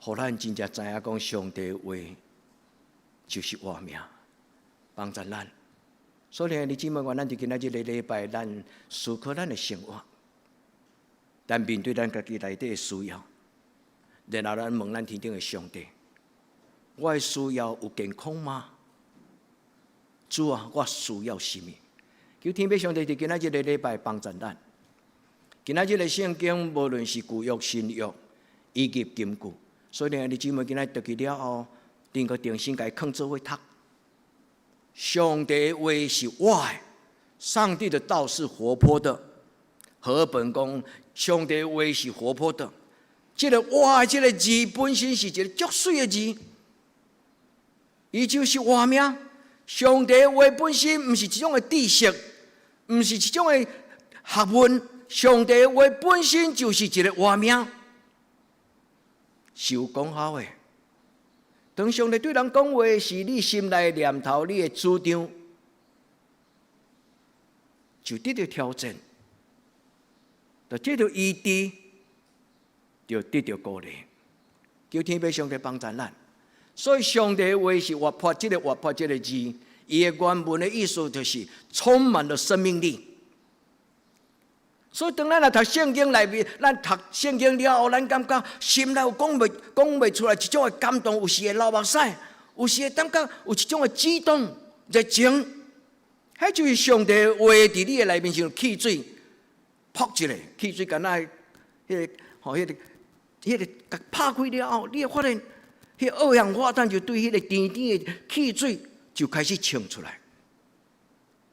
予咱真正知影講上帝話就是活命，幫助咱。所以兄弟姊妹，願咱佇今仔這个禮拜，咱思考咱的生活，咱面對咱家己內底的需要，然後咱問咱天頂的上帝：我的需要有健康嗎？主啊，我需要啥物？求天父上帝佇今仔這个禮拜幫助咱。今仔這个聖經，無論是舊約、新約，以及金句，所以兄弟姊妹今仔讀去了後，能夠定心共伊囥做伙讀。上帝話是活的，上帝的道是活潑的。和本講，上帝話是活潑的。這个活的這个字本身是一个足媠的字，伊就是活命。上帝話本身毋是一種的知識，毋是一種的學問。上帝話本身就是一個活命，是有功效的。當上帝對人講話，是你心內的念頭、你的主張，就得著挑戰，就得著醫治，就得著鼓勵。求天父上帝幫助咱。所以上帝話是活潑，這个活潑這个字，伊的原文的意思就是充滿了生命力。所以當咱來讀聖經內面，咱讀聖經了後，咱感覺心內有講袂出來一種的感動，有時會流目屎，有時會感覺有一種的激動、熱情。彼就是上帝話佇你的內面像汽水，噗一下，汽水敢若彼个吼，彼个共拍開了後，你會發現，彼二氧化碳就對彼个甜甜的汽水就開始衝出來。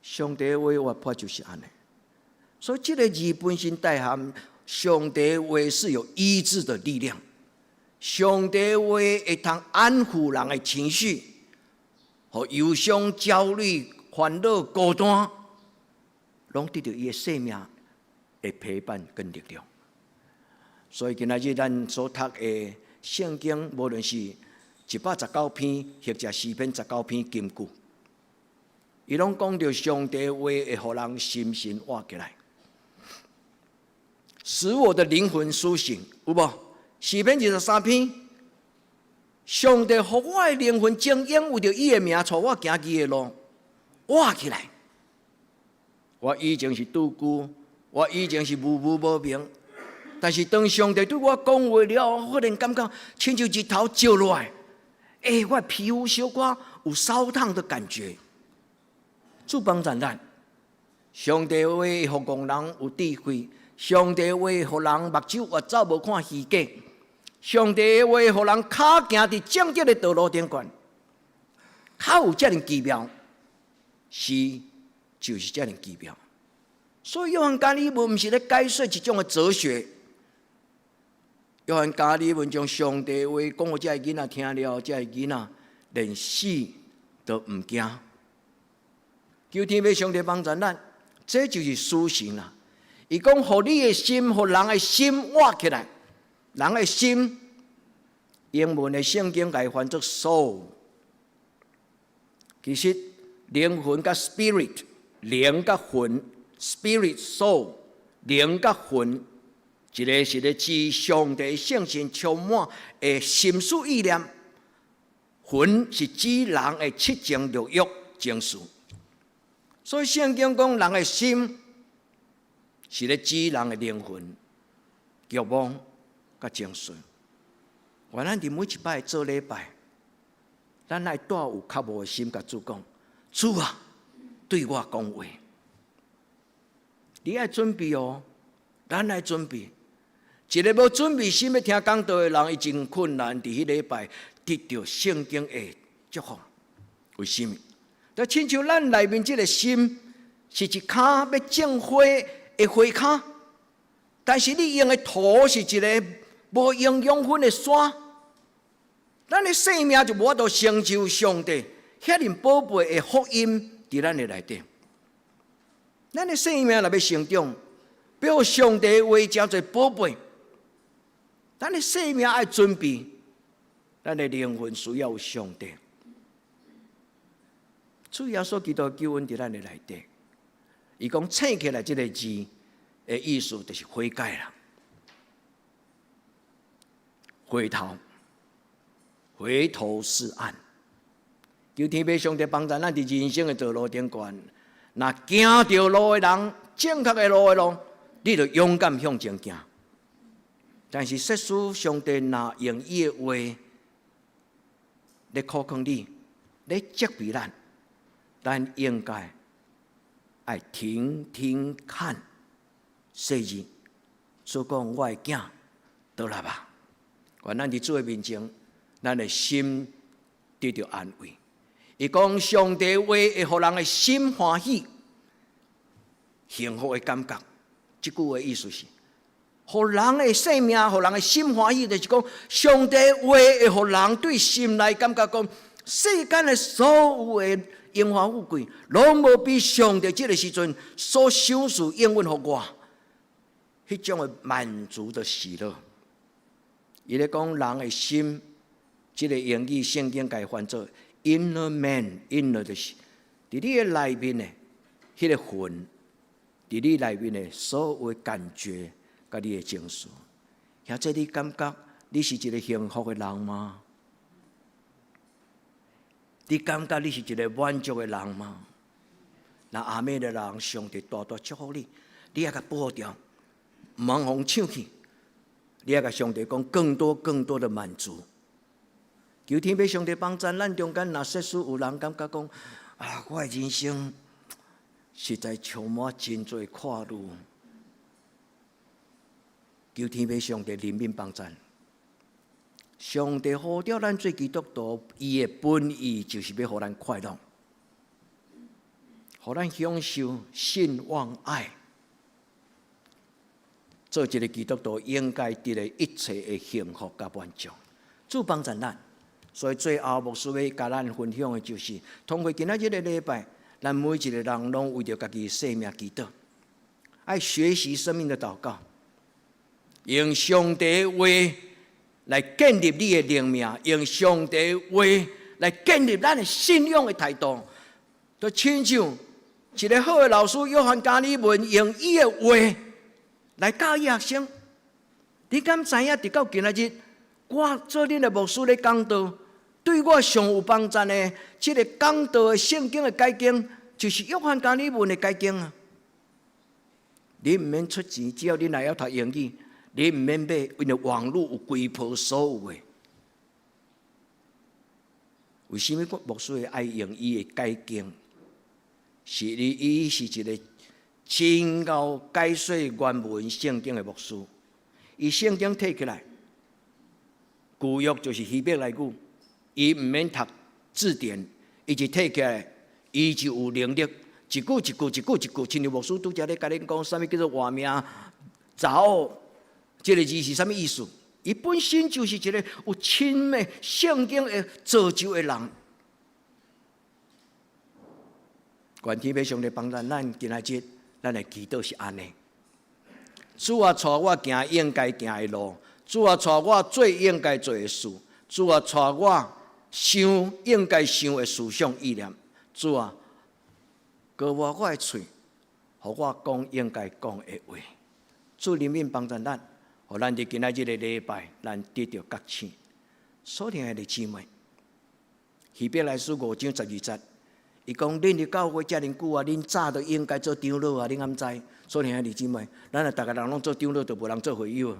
上帝話活潑就是按呢。所以這个字本身帶含上帝話是有醫治的力量，上帝話會通安撫人的情緒，予憂傷、焦慮、煩惱、孤單，攏得著伊的生命的陪伴跟力量。所以今仔日咱所讀的聖經，無論是119篇，或者詩篇十九篇金句，伊攏講著上帝話會予人心神活起來，使我的靈魂甦醒，有無？詩篇23篇，上帝予我的靈魂精英，為著伊的名，帶我行義的路，活起來。我以前是獨孤，我以前是無無無明，但是當上帝對我講話了後，忽然感覺親像日頭照落來，欸，我皮膚小可有燒燙的感覺。主幫助咱，上帝話予戇人有智慧，上帝話予人目睭越走無看虛假，上帝話予人跤行佇正直的道路頂懸，較有遮爾奇妙，是就是遮爾奇妙。所以約翰加爾文毋是咧解說一種的哲學，約翰加爾文將上帝話講予這个囡仔聽了，這个囡仔連死都毋驚。求天父上帝幫助咱，這就是甦醒啦。伊講，予你的心，予人的心活起來，人的心，英文的聖經共伊翻做 soul。其實靈魂佮 spirit，靈佮魂，spirit soul，靈佮魂，一个是咧指上帝聖神充滿的心思意念，魂是指人的七情六欲情緒。所以聖經講人的心是咧指人的靈魂、欲望佮情緒。願咱佇每一擺做禮拜，咱愛帶有渴慕的心，共主講：主啊，對我講話。你愛準備哦，咱愛準備。一个無準備心欲聽講道的人，伊真困難佇彼禮拜得著聖經的祝福。為啥物？就親像咱內面這个心是一跤欲種花的花跤，但是你用的土是一个無營養分的沙，咱的生命就無法度成就上帝遐爾寶貝的福音佇咱的內底。咱的生命若欲成長，予上帝的話誠濟寶貝，咱的生命愛準備，咱的靈魂需要有上帝。主耶穌基督救恩佇咱的內底，伊講醒起來這个字的意思就是悔改啦，回頭，回頭是岸。求天父上帝幫助咱佇人生的道路頂懸，若行著路的人，正確的路的路，你就勇敢向前行。但是，設使上帝若用伊的話來苦勸你，來責備咱，咱應該愛聽聽看，細膩，主講我的囝，倒來吧。願咱佇主的面前，咱的心得著安慰。伊講上帝話會予人的心歡喜、幸福的感覺。這句話意思是，予人的生命，予人的心歡喜，就是講上帝話會予人對心內感覺講，世間的所有的榮華富貴，攏無比上帝這个時陣所賞賜應允予我，彼種的滿足的喜樂。伊咧講人的心，這个英語聖經共伊翻做 inner man，inner 就是佇你的內面的彼个魂，佇你內面的所有感覺，佮你的情緒。兄弟，你感覺你是一个幸福的人嗎？你感覺你是一个滿足的人嗎？若阿們的人，上帝大大祝福你，你愛共保護牢，毋通予搶去。你愛共上帝講更多更多的滿足。求天父上帝幫助咱中間，若設使有人感覺講啊，我的人生實在充滿真濟苦慮。求天父上帝憐憫幫助。上帝呼召咱做基督徒，伊的本意就是欲予咱快樂，予咱享受信望愛。做一个基督徒應該得的一切的幸福佮滿足。主幫助咱，所以最後牧師欲共咱分享的就是，通過今仔這个禮拜，咱每一个人攏為著家己生命祈禱，愛學習生命的禱告，用上帝話來建立你的靈命，用上帝話來建立咱的信仰的態度。就親像一个好的老師約翰加爾文用伊的話來教伊學生。你敢知影？直到今仔日，我做恁的牧師咧講道，對我上有幫助的，這个講道的聖經的解經，就是約翰加爾文的解經啊。你毋免出錢，只要你會曉讀英語，你毋免買，因為網路有規波所有的。為啥物我牧師會愛用伊的解經？是伊伊是一个真𠢕解說原文聖經的牧師。伊聖經提起來，舊約就是希伯來語，伊毋免讀字典，伊一提起來，伊就有能力一句一句一句一句，親像牧師拄才咧共恁講，啥物叫做活命查某，這个字是啥物意思？伊本身就是一个有深的聖經的造就的人。願天父上帝幫咱，咱今仔日咱的祈禱是按呢。主啊，帶我行應該行的路；主啊，帶我做應該做的事；主啊，帶我想應該想的思想意念。主啊，膏抹我的喙，予我講應該講的話。主憐憫幫助咱，予咱佇今仔這个禮拜，咱得著覺醒。所聽的弟姊妹，希伯來書5章12節，伊講恁入教會遮爾久啊，恁早就應該做長老啊，恁敢知？所聽的弟姊妹，咱若逐个人攏做長老，就無人做會友。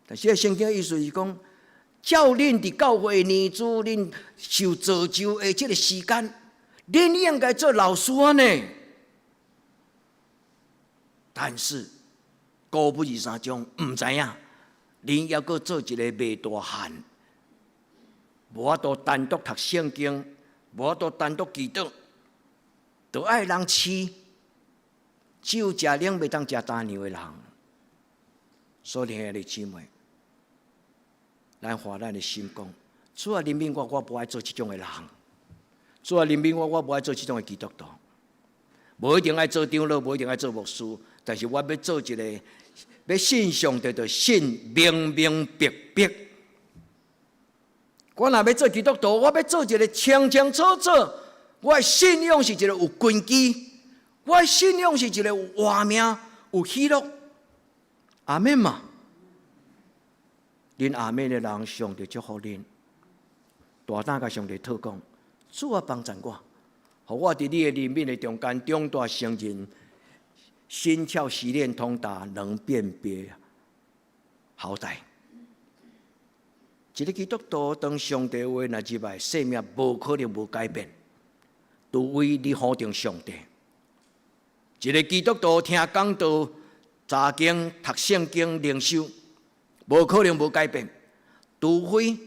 但是聖經意思是講，照恁佇教會年資，恁受造就的這个時間，恁應該做老師啊呢。但是歌舞23章，毋知影，恁猶閣做一个未大漢，無法度單獨讀聖經，無法度單獨祈禱，都愛人飼，只有食奶袂當食乾糧的人。所以兄弟姊妹，咱發咱的心講：主啊，憐憫我，我無愛做這種的人。主啊，憐憫我，我無愛做這種的基督徒。無一定愛做長老，無一定愛做牧師，但是我欲做一个欲信上帝，就信明明白白。我若欲做基督徒，我欲做一个清清楚楚。我的信仰是一个有根基，我的信仰是一个有活命、有喜樂。阿們嘛？恁阿們的人，上帝祝福恁。大膽共上帝討講，主啊，幫贊我，予我佇你的憐憫的中間長大成人，心竅思練通達，能辨別好歹。一个基督徒當上帝話若入來，生命無可能無改變，除非你否定上帝。一个基督徒聽講道、查經、讀聖經、靈修，無可能無改變，除非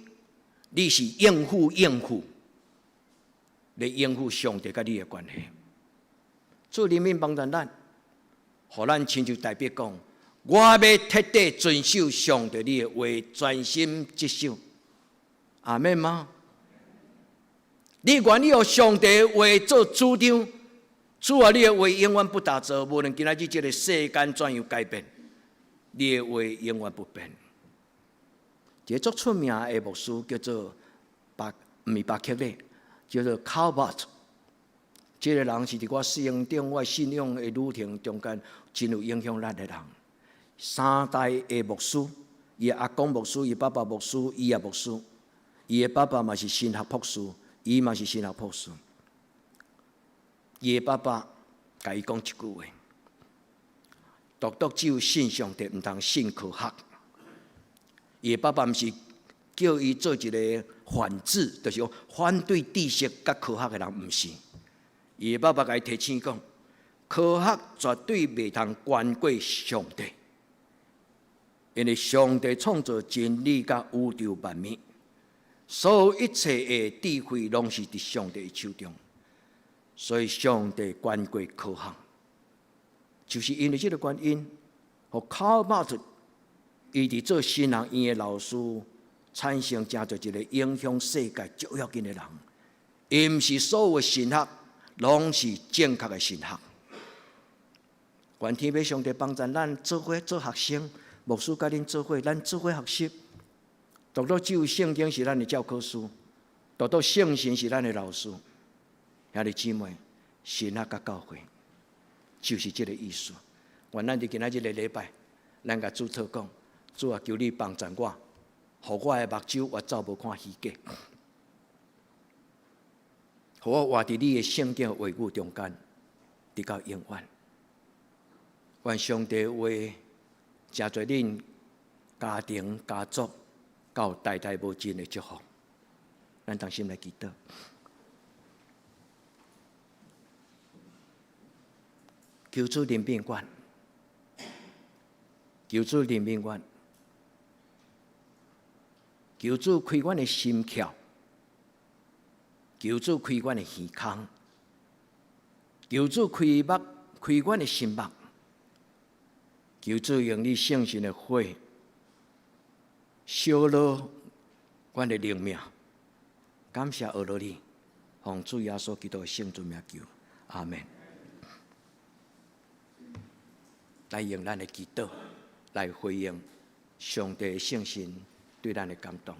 你是應付應付，來應付上帝佮你的關係。主憐憫幫助咱，予咱親像大衛講，我欲徹底遵守上帝你的話，專心職守。阿們嗎？你願意予上帝的話做主張？主啊，你的話永遠不打折，無論今仔日這个世間怎樣改變，你的話永遠不變。一个足出名的牧師叫做巴，毋是巴克禮，叫做卡巴特。這个人是佇我生長、我信仰的旅程中間真有影響力的人。三代的牧師，伊的阿公牧師，伊爸爸牧師，伊也牧師，伊的爸爸嘛是神學博士，伊嘛是神學博士。伊的爸爸共伊講一句話：獨獨只有信上帝，毋通信科學。伊的爸爸毋是叫伊做一个反智，就是講反對知識佮科學的人，毋是。伊的爸爸共伊提醒講，科學絕對袂通懸過上帝，因為上帝創造真理佮宇宙萬物，所有一切的智慧攏是佇上帝的手中，所以上帝懸過科學，就是因為這个原因，予卡爾馬特伊佇做神學院的老師，產生成做一个影響世界足要緊的人。伊毋是所有的神學攏是正確的神學。願天父上帝幫助咱做伙做學生，牧師佮恁做伙，咱做伙學習。獨獨只有聖經是咱的教科書，獨獨聖神是咱的老師。兄弟姊妹，神學佮教會就是這个意思。願咱佇今仔這个禮拜，咱共主禱講，主啊，求你幫助我，予我的目睭越走無看虛假，予我活佇你的聖經話語中間，直到永遠。願上帝話成做恁家庭、家族，到代代無盡的祝福。咱同心來祈禱，求主憐憫阮，求主憐憫阮，求主開阮的心竅，求主開阮的耳孔，求主開目，開阮的心目，求主用你聖神的火燒燒阮的靈命。感謝阿羅你，奉主耶穌基督的聖尊名求，阿們。來用咱的祈禱來回應上帝的聖神對咱的感動。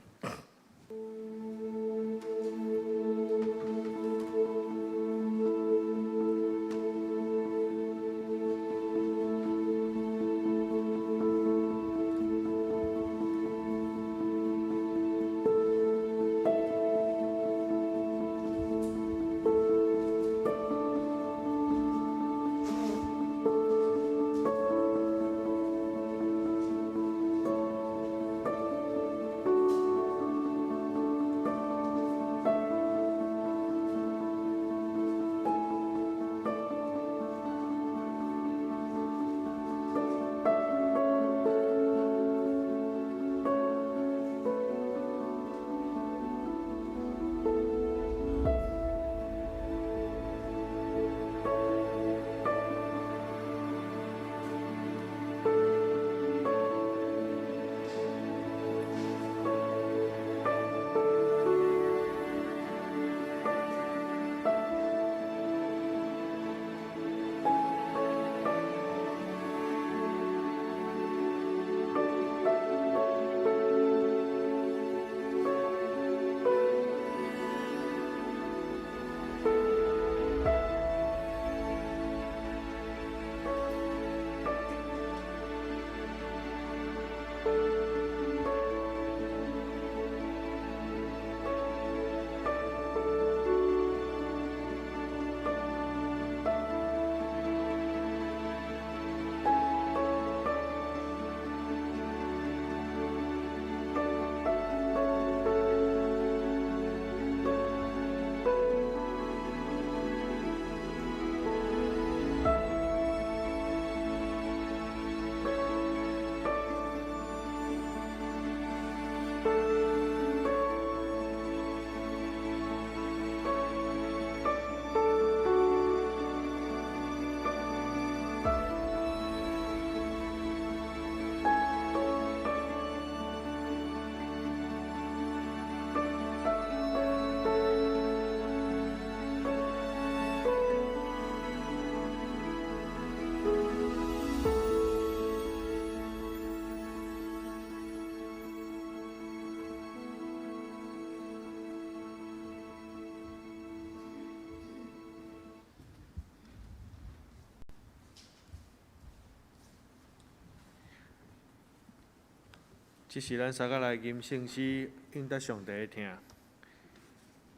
這是咱三個來吟聖詩，應得上帝的疼。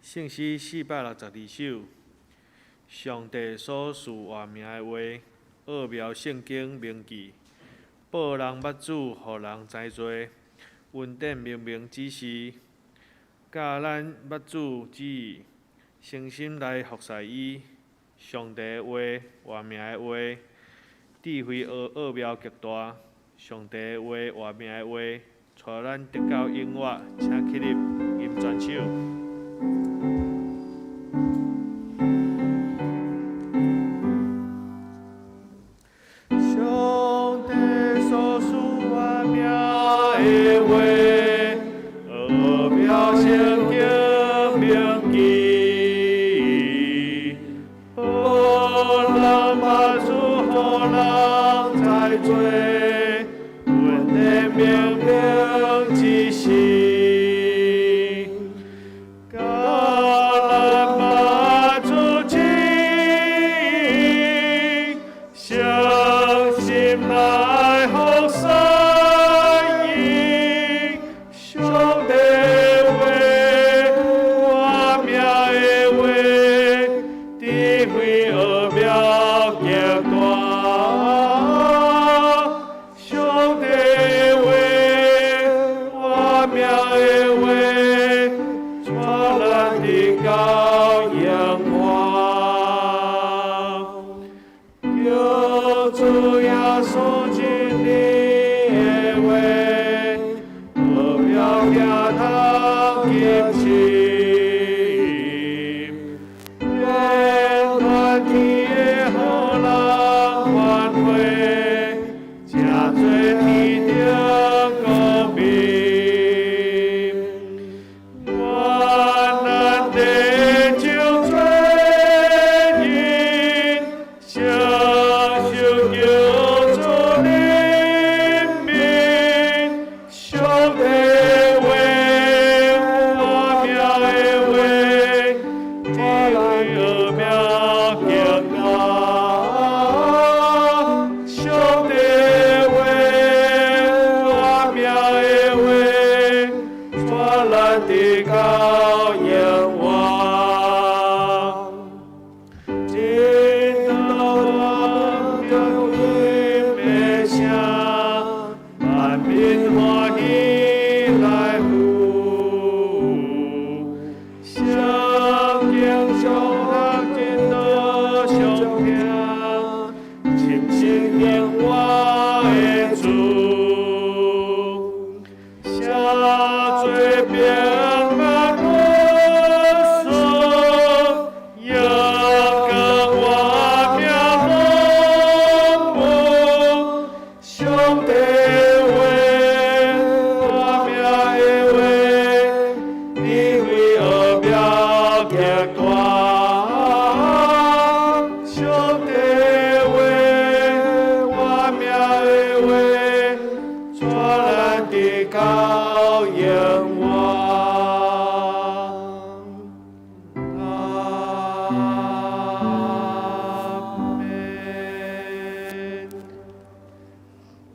聖詩462首，上帝所賜活命的話，奧妙聖經銘記，報人捌主，予人知罪，恩典明明指示，教咱捌主旨意，誠心來服侍伊。上帝的話，活命的話，智慧奧妙極大。上帝的話，活命的話，帶咱得到永活，請起立，吟全首。上帝所賜活命的話，奧妙聖經銘記，報人捌主，予人知罪，恩典明明指示，教咱捌主旨意，誠心來服侍伊。上帝話，活命的話，智慧奧妙極大。上帝話，活命的話，帶咱得到永活。求主耶穌真理的話，奧妙行通金心，連全天的予人歡喜，成做天頂國民。願咱得救罪因，承受救主憐憫。上帝話，活命的話，智慧奧妙極大。上帝話，活命的話，帶咱得到永活。真道妙音的聲，萬民歡喜來赴。聖經上學真道相聽，深信永活的主，寫做平安故事，勇敢活命豐富。上帝話，活命的話，智慧奧妙極大。上帝話，活命的話，帶咱得到永活。阿們。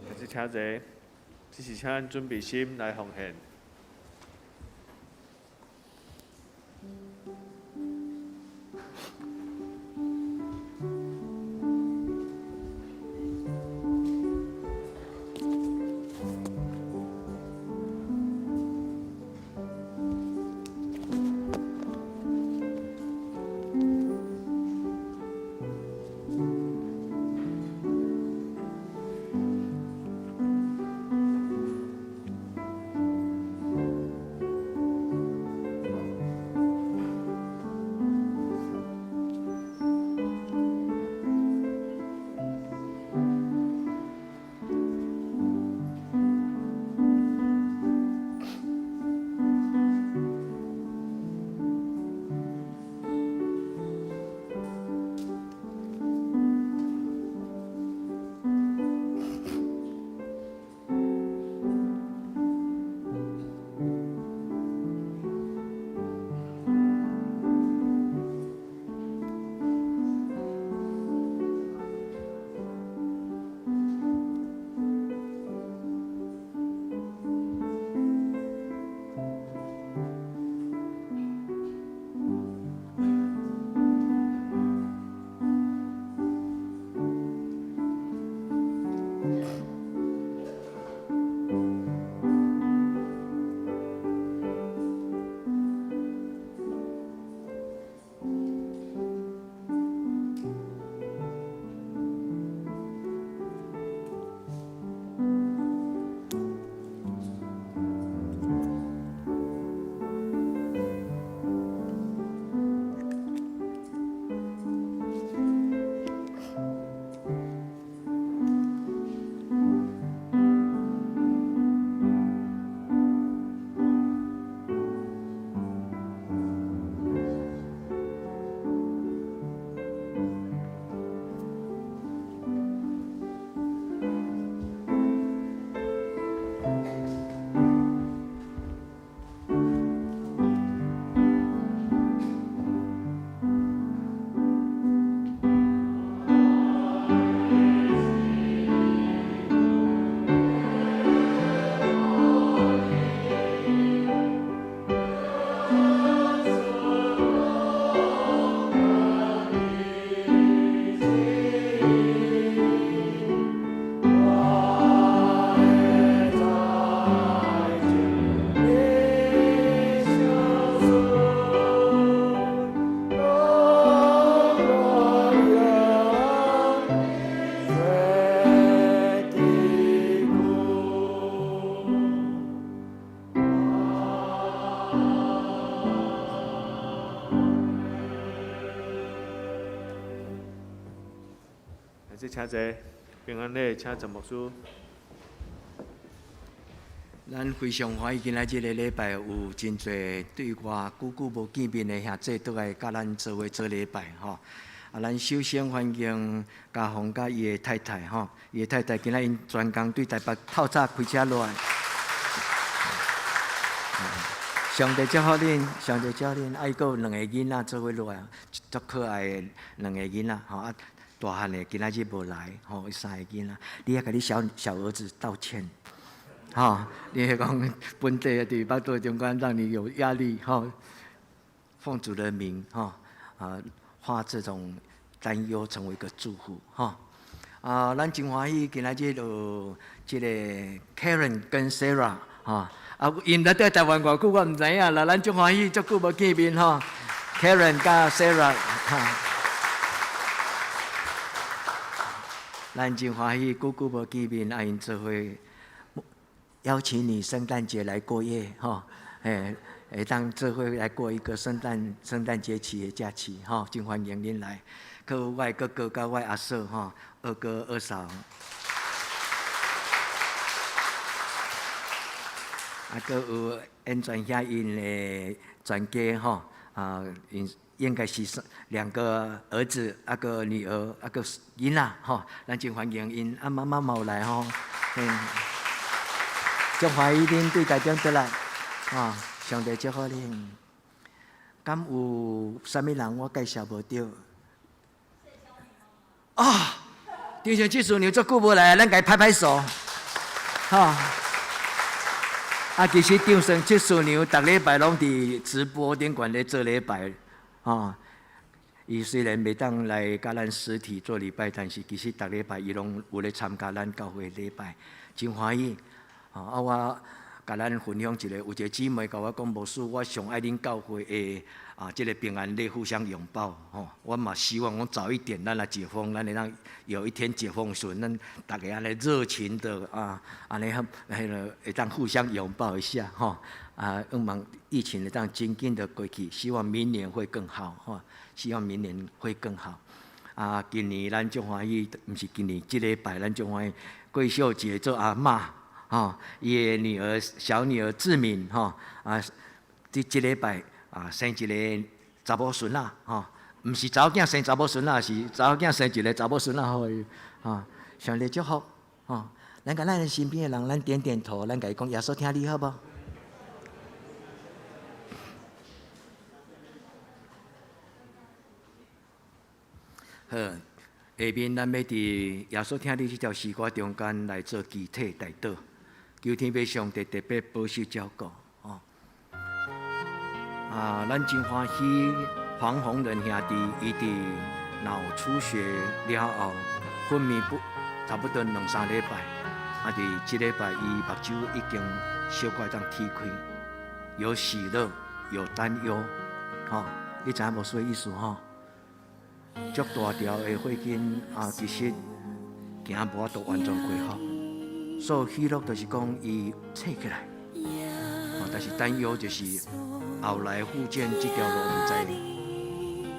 開始請坐，這是請咱準備心來奉獻。請坐，平安禮，請陳牧師。咱非常歡喜，今仔這个禮拜有真濟對外久久無見面的兄弟，倒來佮咱做伙做禮拜吼。啊，咱首先歡迎嘉宏佮伊的太太吼，伊的太太今仔𪜶專工對台北透早開車落來。上帝祝福恁，上帝祝福恁，啊，伊閣有兩个囡仔做伙落來，足可愛的兩個囡仔吼啊，大漢的今仔日無來吼，伊三個囡仔，你愛共你小小兒子道歉。吼，你彼講本地佇腹肚中間讓你有壓力，吼，奉主的名，吼，啊，化這種擔憂成為一個祝福，吼，啊，咱真歡喜今仔日有這個 Karen 跟 Sarah，吼，啊，𪜶來佇台灣偌久我毋知影啦，咱足歡喜，足久無見面，吼，Karen 佮 Sarah，哈，咱真歡喜，久久無見面，啊，𪜶做伙。邀請你聖誕節來過夜，吼，欸，會當做伙來過一個聖誕節期的假期，吼，真歡迎恁來。閣有我的哥哥佮我的阿嫂，吼，二哥二嫂。啊，閣有演傳兄𪜶的全家，吼，啊，𪜶應該是兩個兒子，啊個女兒，啊個囡仔，吼，咱真歡迎𪜶。啊，媽媽嘛有來，吼，嘿。足歡喜恁對台中倒來，吼，上帝祝福恁。敢有啥物人我介紹無著？啊，張先執事娘足久無來，咱共伊拍拍手，吼。啊，其實張先執事娘逐禮拜攏佇直播頂懸咧做禮拜，吼。伊雖然袂當來佮咱實體做禮拜，但是其實逐禮拜伊攏有咧參加咱教會禮拜，真歡喜。啊！我共咱分享一個，有一個姊妹共我講，牧師，我上愛恁教會的啊，這個平安禮互相擁抱，吼！我嘛希望講早一點，咱來解封，咱會當有一天解封時陣，咱逐家按呢熱情的啊，按呢彼个會當互相擁抱一下，吼！啊，希望疫情會當真緊的過去，希望明年會更好，吼！希望明年會更好。啊，今年咱足歡喜，毋是今年，這禮拜咱足歡喜，桂秀姐做阿嬤。吼，伊的女兒小女兒志敏，吼啊，佇這禮拜啊生一个查某孫仔，吼，毋是查某囝生查某孫仔，是查某囝生一个查某孫仔予伊，吼，上帝祝福，吼，咱共咱身邊的人，咱點點頭，咱共伊講耶穌疼你好無？好，下面咱欲佇耶穌疼你這條詩歌中間來做祈禱代禱。求天父上帝特別保守照顧，吼！啊，咱真歡喜黃宏仁兄弟，伊佇腦出血了後昏迷不差不多兩三禮拜，啊，佇這禮拜伊目睭已經小可會當踢開，有喜樂，有擔憂，吼！你知影無啥意思吼？足大條的血筋啊，其實行無法度完全恢復。所以喜樂就是講伊醒起來，但是擔憂就是後來復健這條路毋知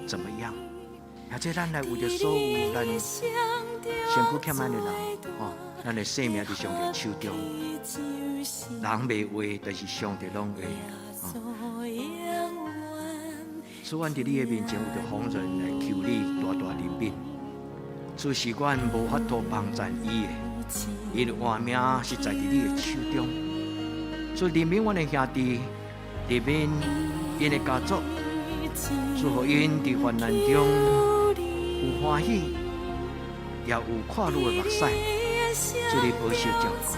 怎麼樣。或者咱來為著所有咱身軀欠安的人，吼，咱的生命佇上帝手中，人袂話，但是上帝攏會。主，阮佇你的面前為著宏仁來求你大大憐憫。主是阮無法度幫贊伊的，伊的活命是在佇你的手中。主憐憫阮的兄弟，憐憫𪜶的家族，主予𪜶佇患難中有歡喜，也有看女的目屎。主你保守照顧。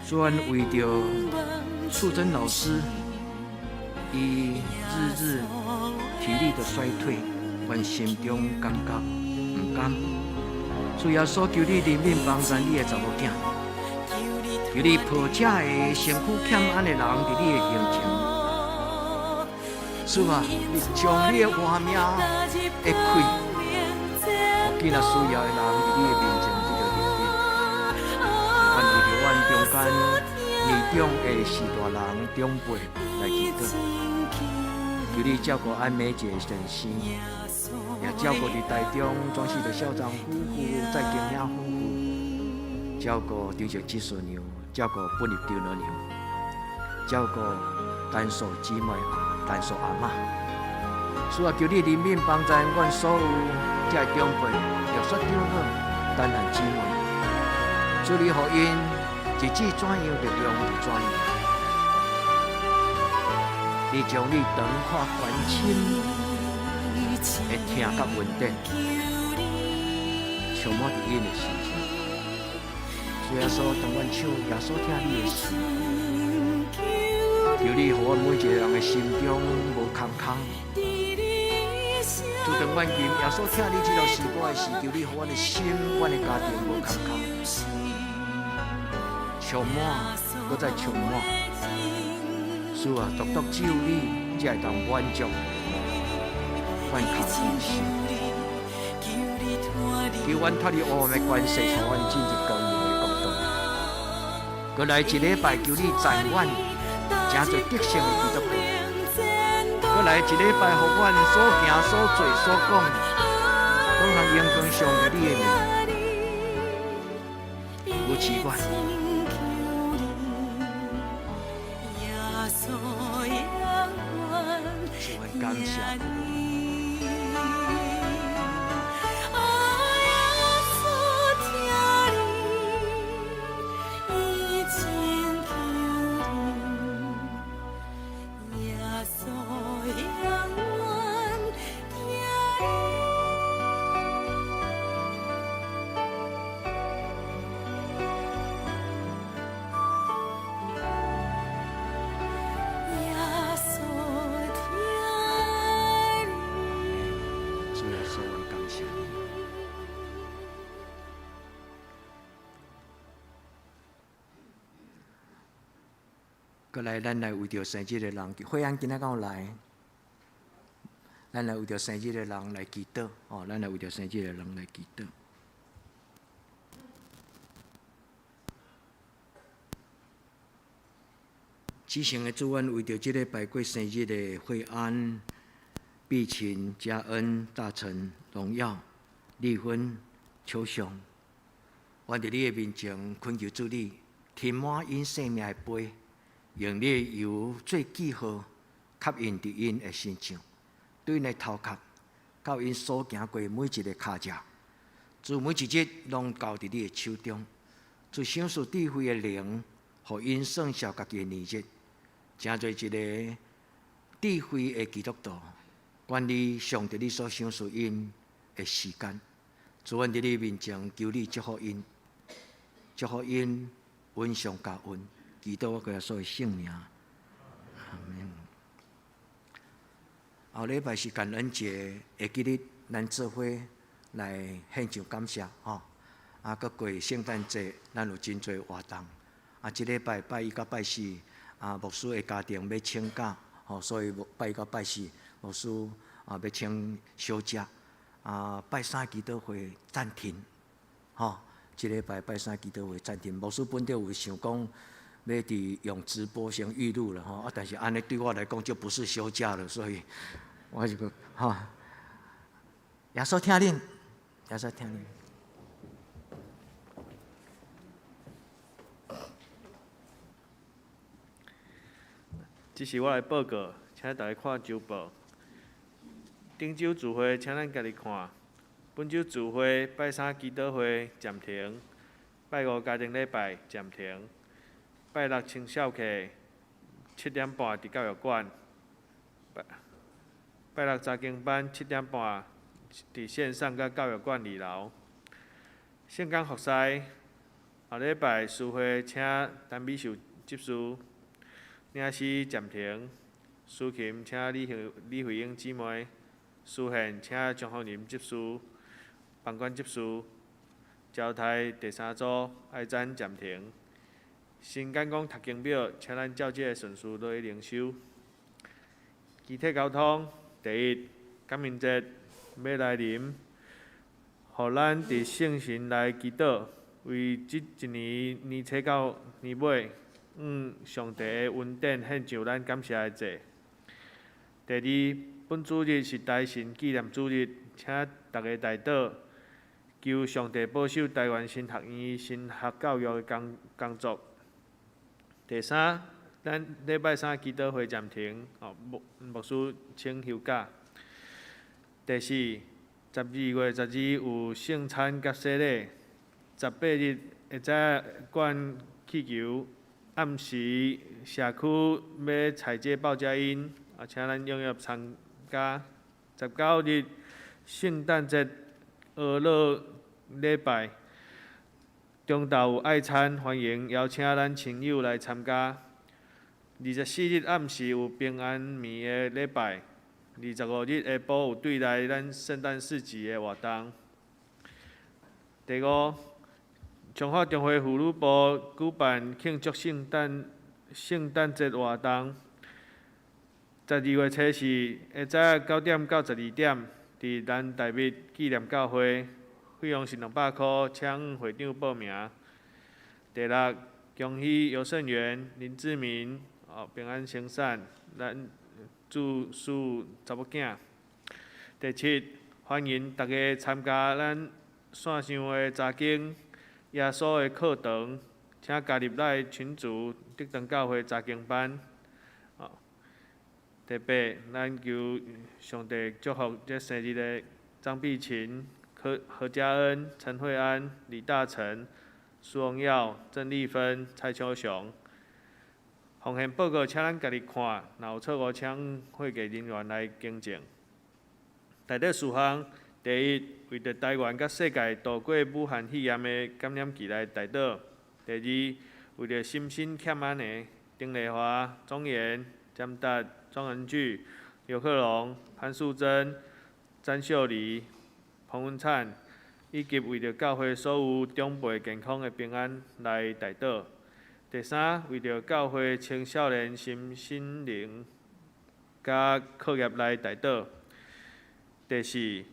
主阮為著素貞老師，伊日日體力的衰退，阮心中感覺毋甘。主耶穌求你憐憫幫助你的查某囝，求你抱這个身軀欠安的人佇你的胸前。主啊，你將你的活命的氣，予囝仔需要的人佇你的面前得著憐憫。願為著阮中間年長的序大人長輩來祈禱，求你照顧俺每一个先生。也照顧佇台中莊世德校長夫婦、蔡金兄夫婦，照顧張靜執事娘，照顧本立長老娘，照顧陳素姊妹、陳素阿嬤。主啊，求你憐憫幫助阮所有這个長輩、約瑟長老、陳蘭姊妹。主你予𪜶日子怎樣，力量就怎樣。你將你長闊關深的疼佮恩典，充滿佇𪜶的身上。主耶穌，當阮唱耶穌疼你的時，求你予阮每一個人的心中無空空。主當阮吟耶穌疼你這首詩歌的時，求你予阮的心、阮的家庭無空空，充滿，閣再充滿。主啊，獨獨只有你才會當滿足阮空虛的心。求阮脫離黑暗的權勢，帶阮進入光明的國度。閣來一禮拜，求你讚阮，成做得勝的基督徒。閣來一禮拜，予阮所行、所做、所講，攏通榮光上帝你的名，扶持阮。主，阮感謝。主耶穌，阮感謝你。閣來，咱來為著生日的人，惠安今仔敢有來？咱來為著生日的人來祈禱，哦，咱來為著生日的人來祈禱。至聖的主，阮為著這禮拜過生日的惠安、碧琴、嘉恩、大成、榮耀、麗芬、秋雄，阮佇你的面前懇求主你添滿𪜶生命的杯，用你的油做記號，刻印佇𪜶的身上，對𪜶的頭殼，到𪜶所行過每一个跤跡，主每一日攏交佇你的手中，主賞賜智慧的靈，予𪜶算數家己的年日，成做一个智慧的基督徒，管理上帝你所賞賜𪜶的時間。主，阮佇你面前求你祝福𪜶，祝福𪜶恩上加恩，祈禱我耶穌的聖名，阿們。後禮拜是感恩節，會記得咱做伙來獻上感謝吼。啊，閣過聖誕節，咱有真濟活動。啊，這禮拜拜一佮拜四，啊，牧師的家庭欲請假，吼，所以拜一佮拜四，牧師啊欲請小假。啊，拜三祈禱會暫停，吼，這禮拜拜三祈禱會暫停。牧師本來有想講，欲佇用直播先預錄了吼，啊，但是按呢對我來講就不是休假了，所以我就講吼，耶穌疼恁，耶穌疼恁。這是我的報告，請大家看週報。頂週聚會，請咱家己看。本週聚會拜三祈禱會暫停，拜五家庭禮拜暫停，拜六青少課7點半佇教育館，拜六查經班7點半佇線上佮教育館二樓。聖工服侍後禮拜司會請陳美秀執事，領詩暫停，司琴請李慧英姊妹，司獻請張福林執事，房管執事，招待第三組愛咱暫停。新簡講讀經表，請咱照這个順序落去靈修。機體交通，第一，感恩節欲來臨，予咱佇聖神內祈禱，為這一年年初到年尾，按上帝的恩典獻上咱感謝的祭。第二，本主日是大神紀念主日，請逐家代禱，求上帝保守台灣神學院神學教育的工作。第三，咱禮拜三祈禱會暫停，哦，牧師請休假。第四，12月12有聖餐佮洗禮。18日下早館氣球，暗時社區欲採這報佳音，啊，請咱踴躍參加。19日聖誕節呵咾禮拜，中晝有愛餐，歡迎邀請咱親友來參加。24日暗時有平安暝的禮拜。25日下晡有對內咱聖誕市集的活動。第五，彰化中會婦女部舉辦慶祝聖誕節活動。12月初四下早9點到12點，佇咱大密紀念教會，費用是200箍，請會長報名。第六，恭喜游勝元、林志明，哦，平安生產，咱祝賀查某囝。第七，歡迎大家參加咱線上的查經耶穌的課堂，請加入咱的群組，德長教會查經班。哦，第八，咱求上帝祝福這生日的張碧琴、何何家恩、陳慧安、李大成、蘇榮耀、鄭麗芬、蔡秋雄。奉獻報告，請咱家己看，若有錯誤，請會計人員來更正。代禱事項：第一，為著台灣佮世界度過武漢肺炎的感染期來代禱；第二，為著心身欠安的丁麗華、鍾妍、江達、莊恩巨、劉克龍、潘素貞、詹秀麗、彭文燦，以及為著教會所有長輩健康的平安來代禱。第三，為著教會青少年心身靈佮課業來代禱。第四，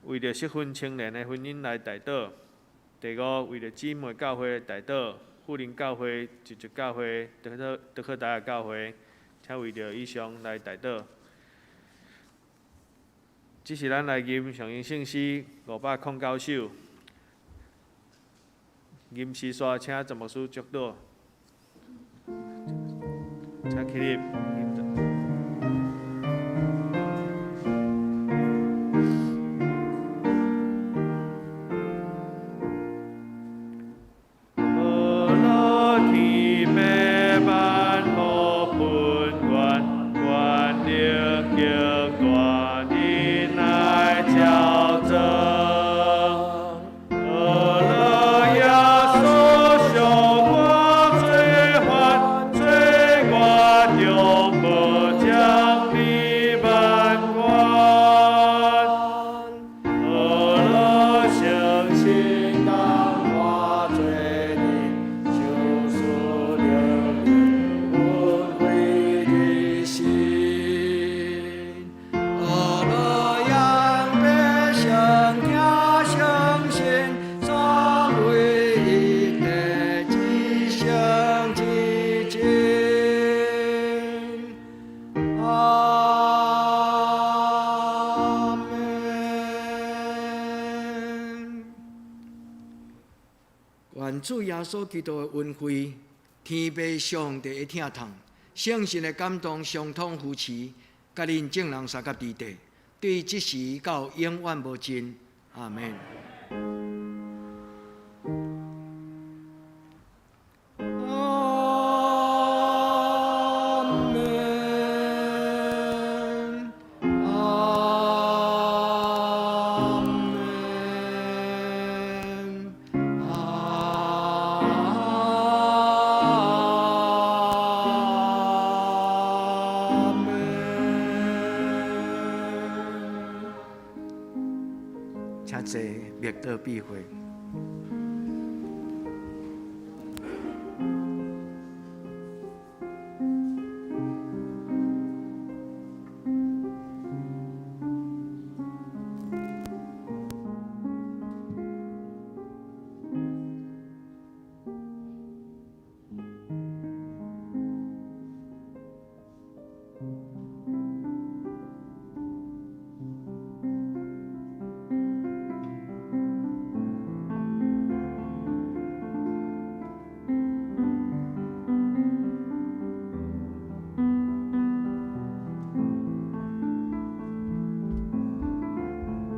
為著適婚青年的婚姻來代禱。第五，為著姊妹教會代禱，富林教會、集集教會、德克達教會，請為著以上來代禱。這是咱來吟上英聖詩509首。吟詩煞請陳牧師祝禱。請起立。願主耶穌基督的恩惠、天父上帝的疼痛、聖神的感動、相通扶持，佮恁眾人相佮佇底，對這時到永遠無盡。阿們。阿們，阿們，阿們。請坐，默禱閉會。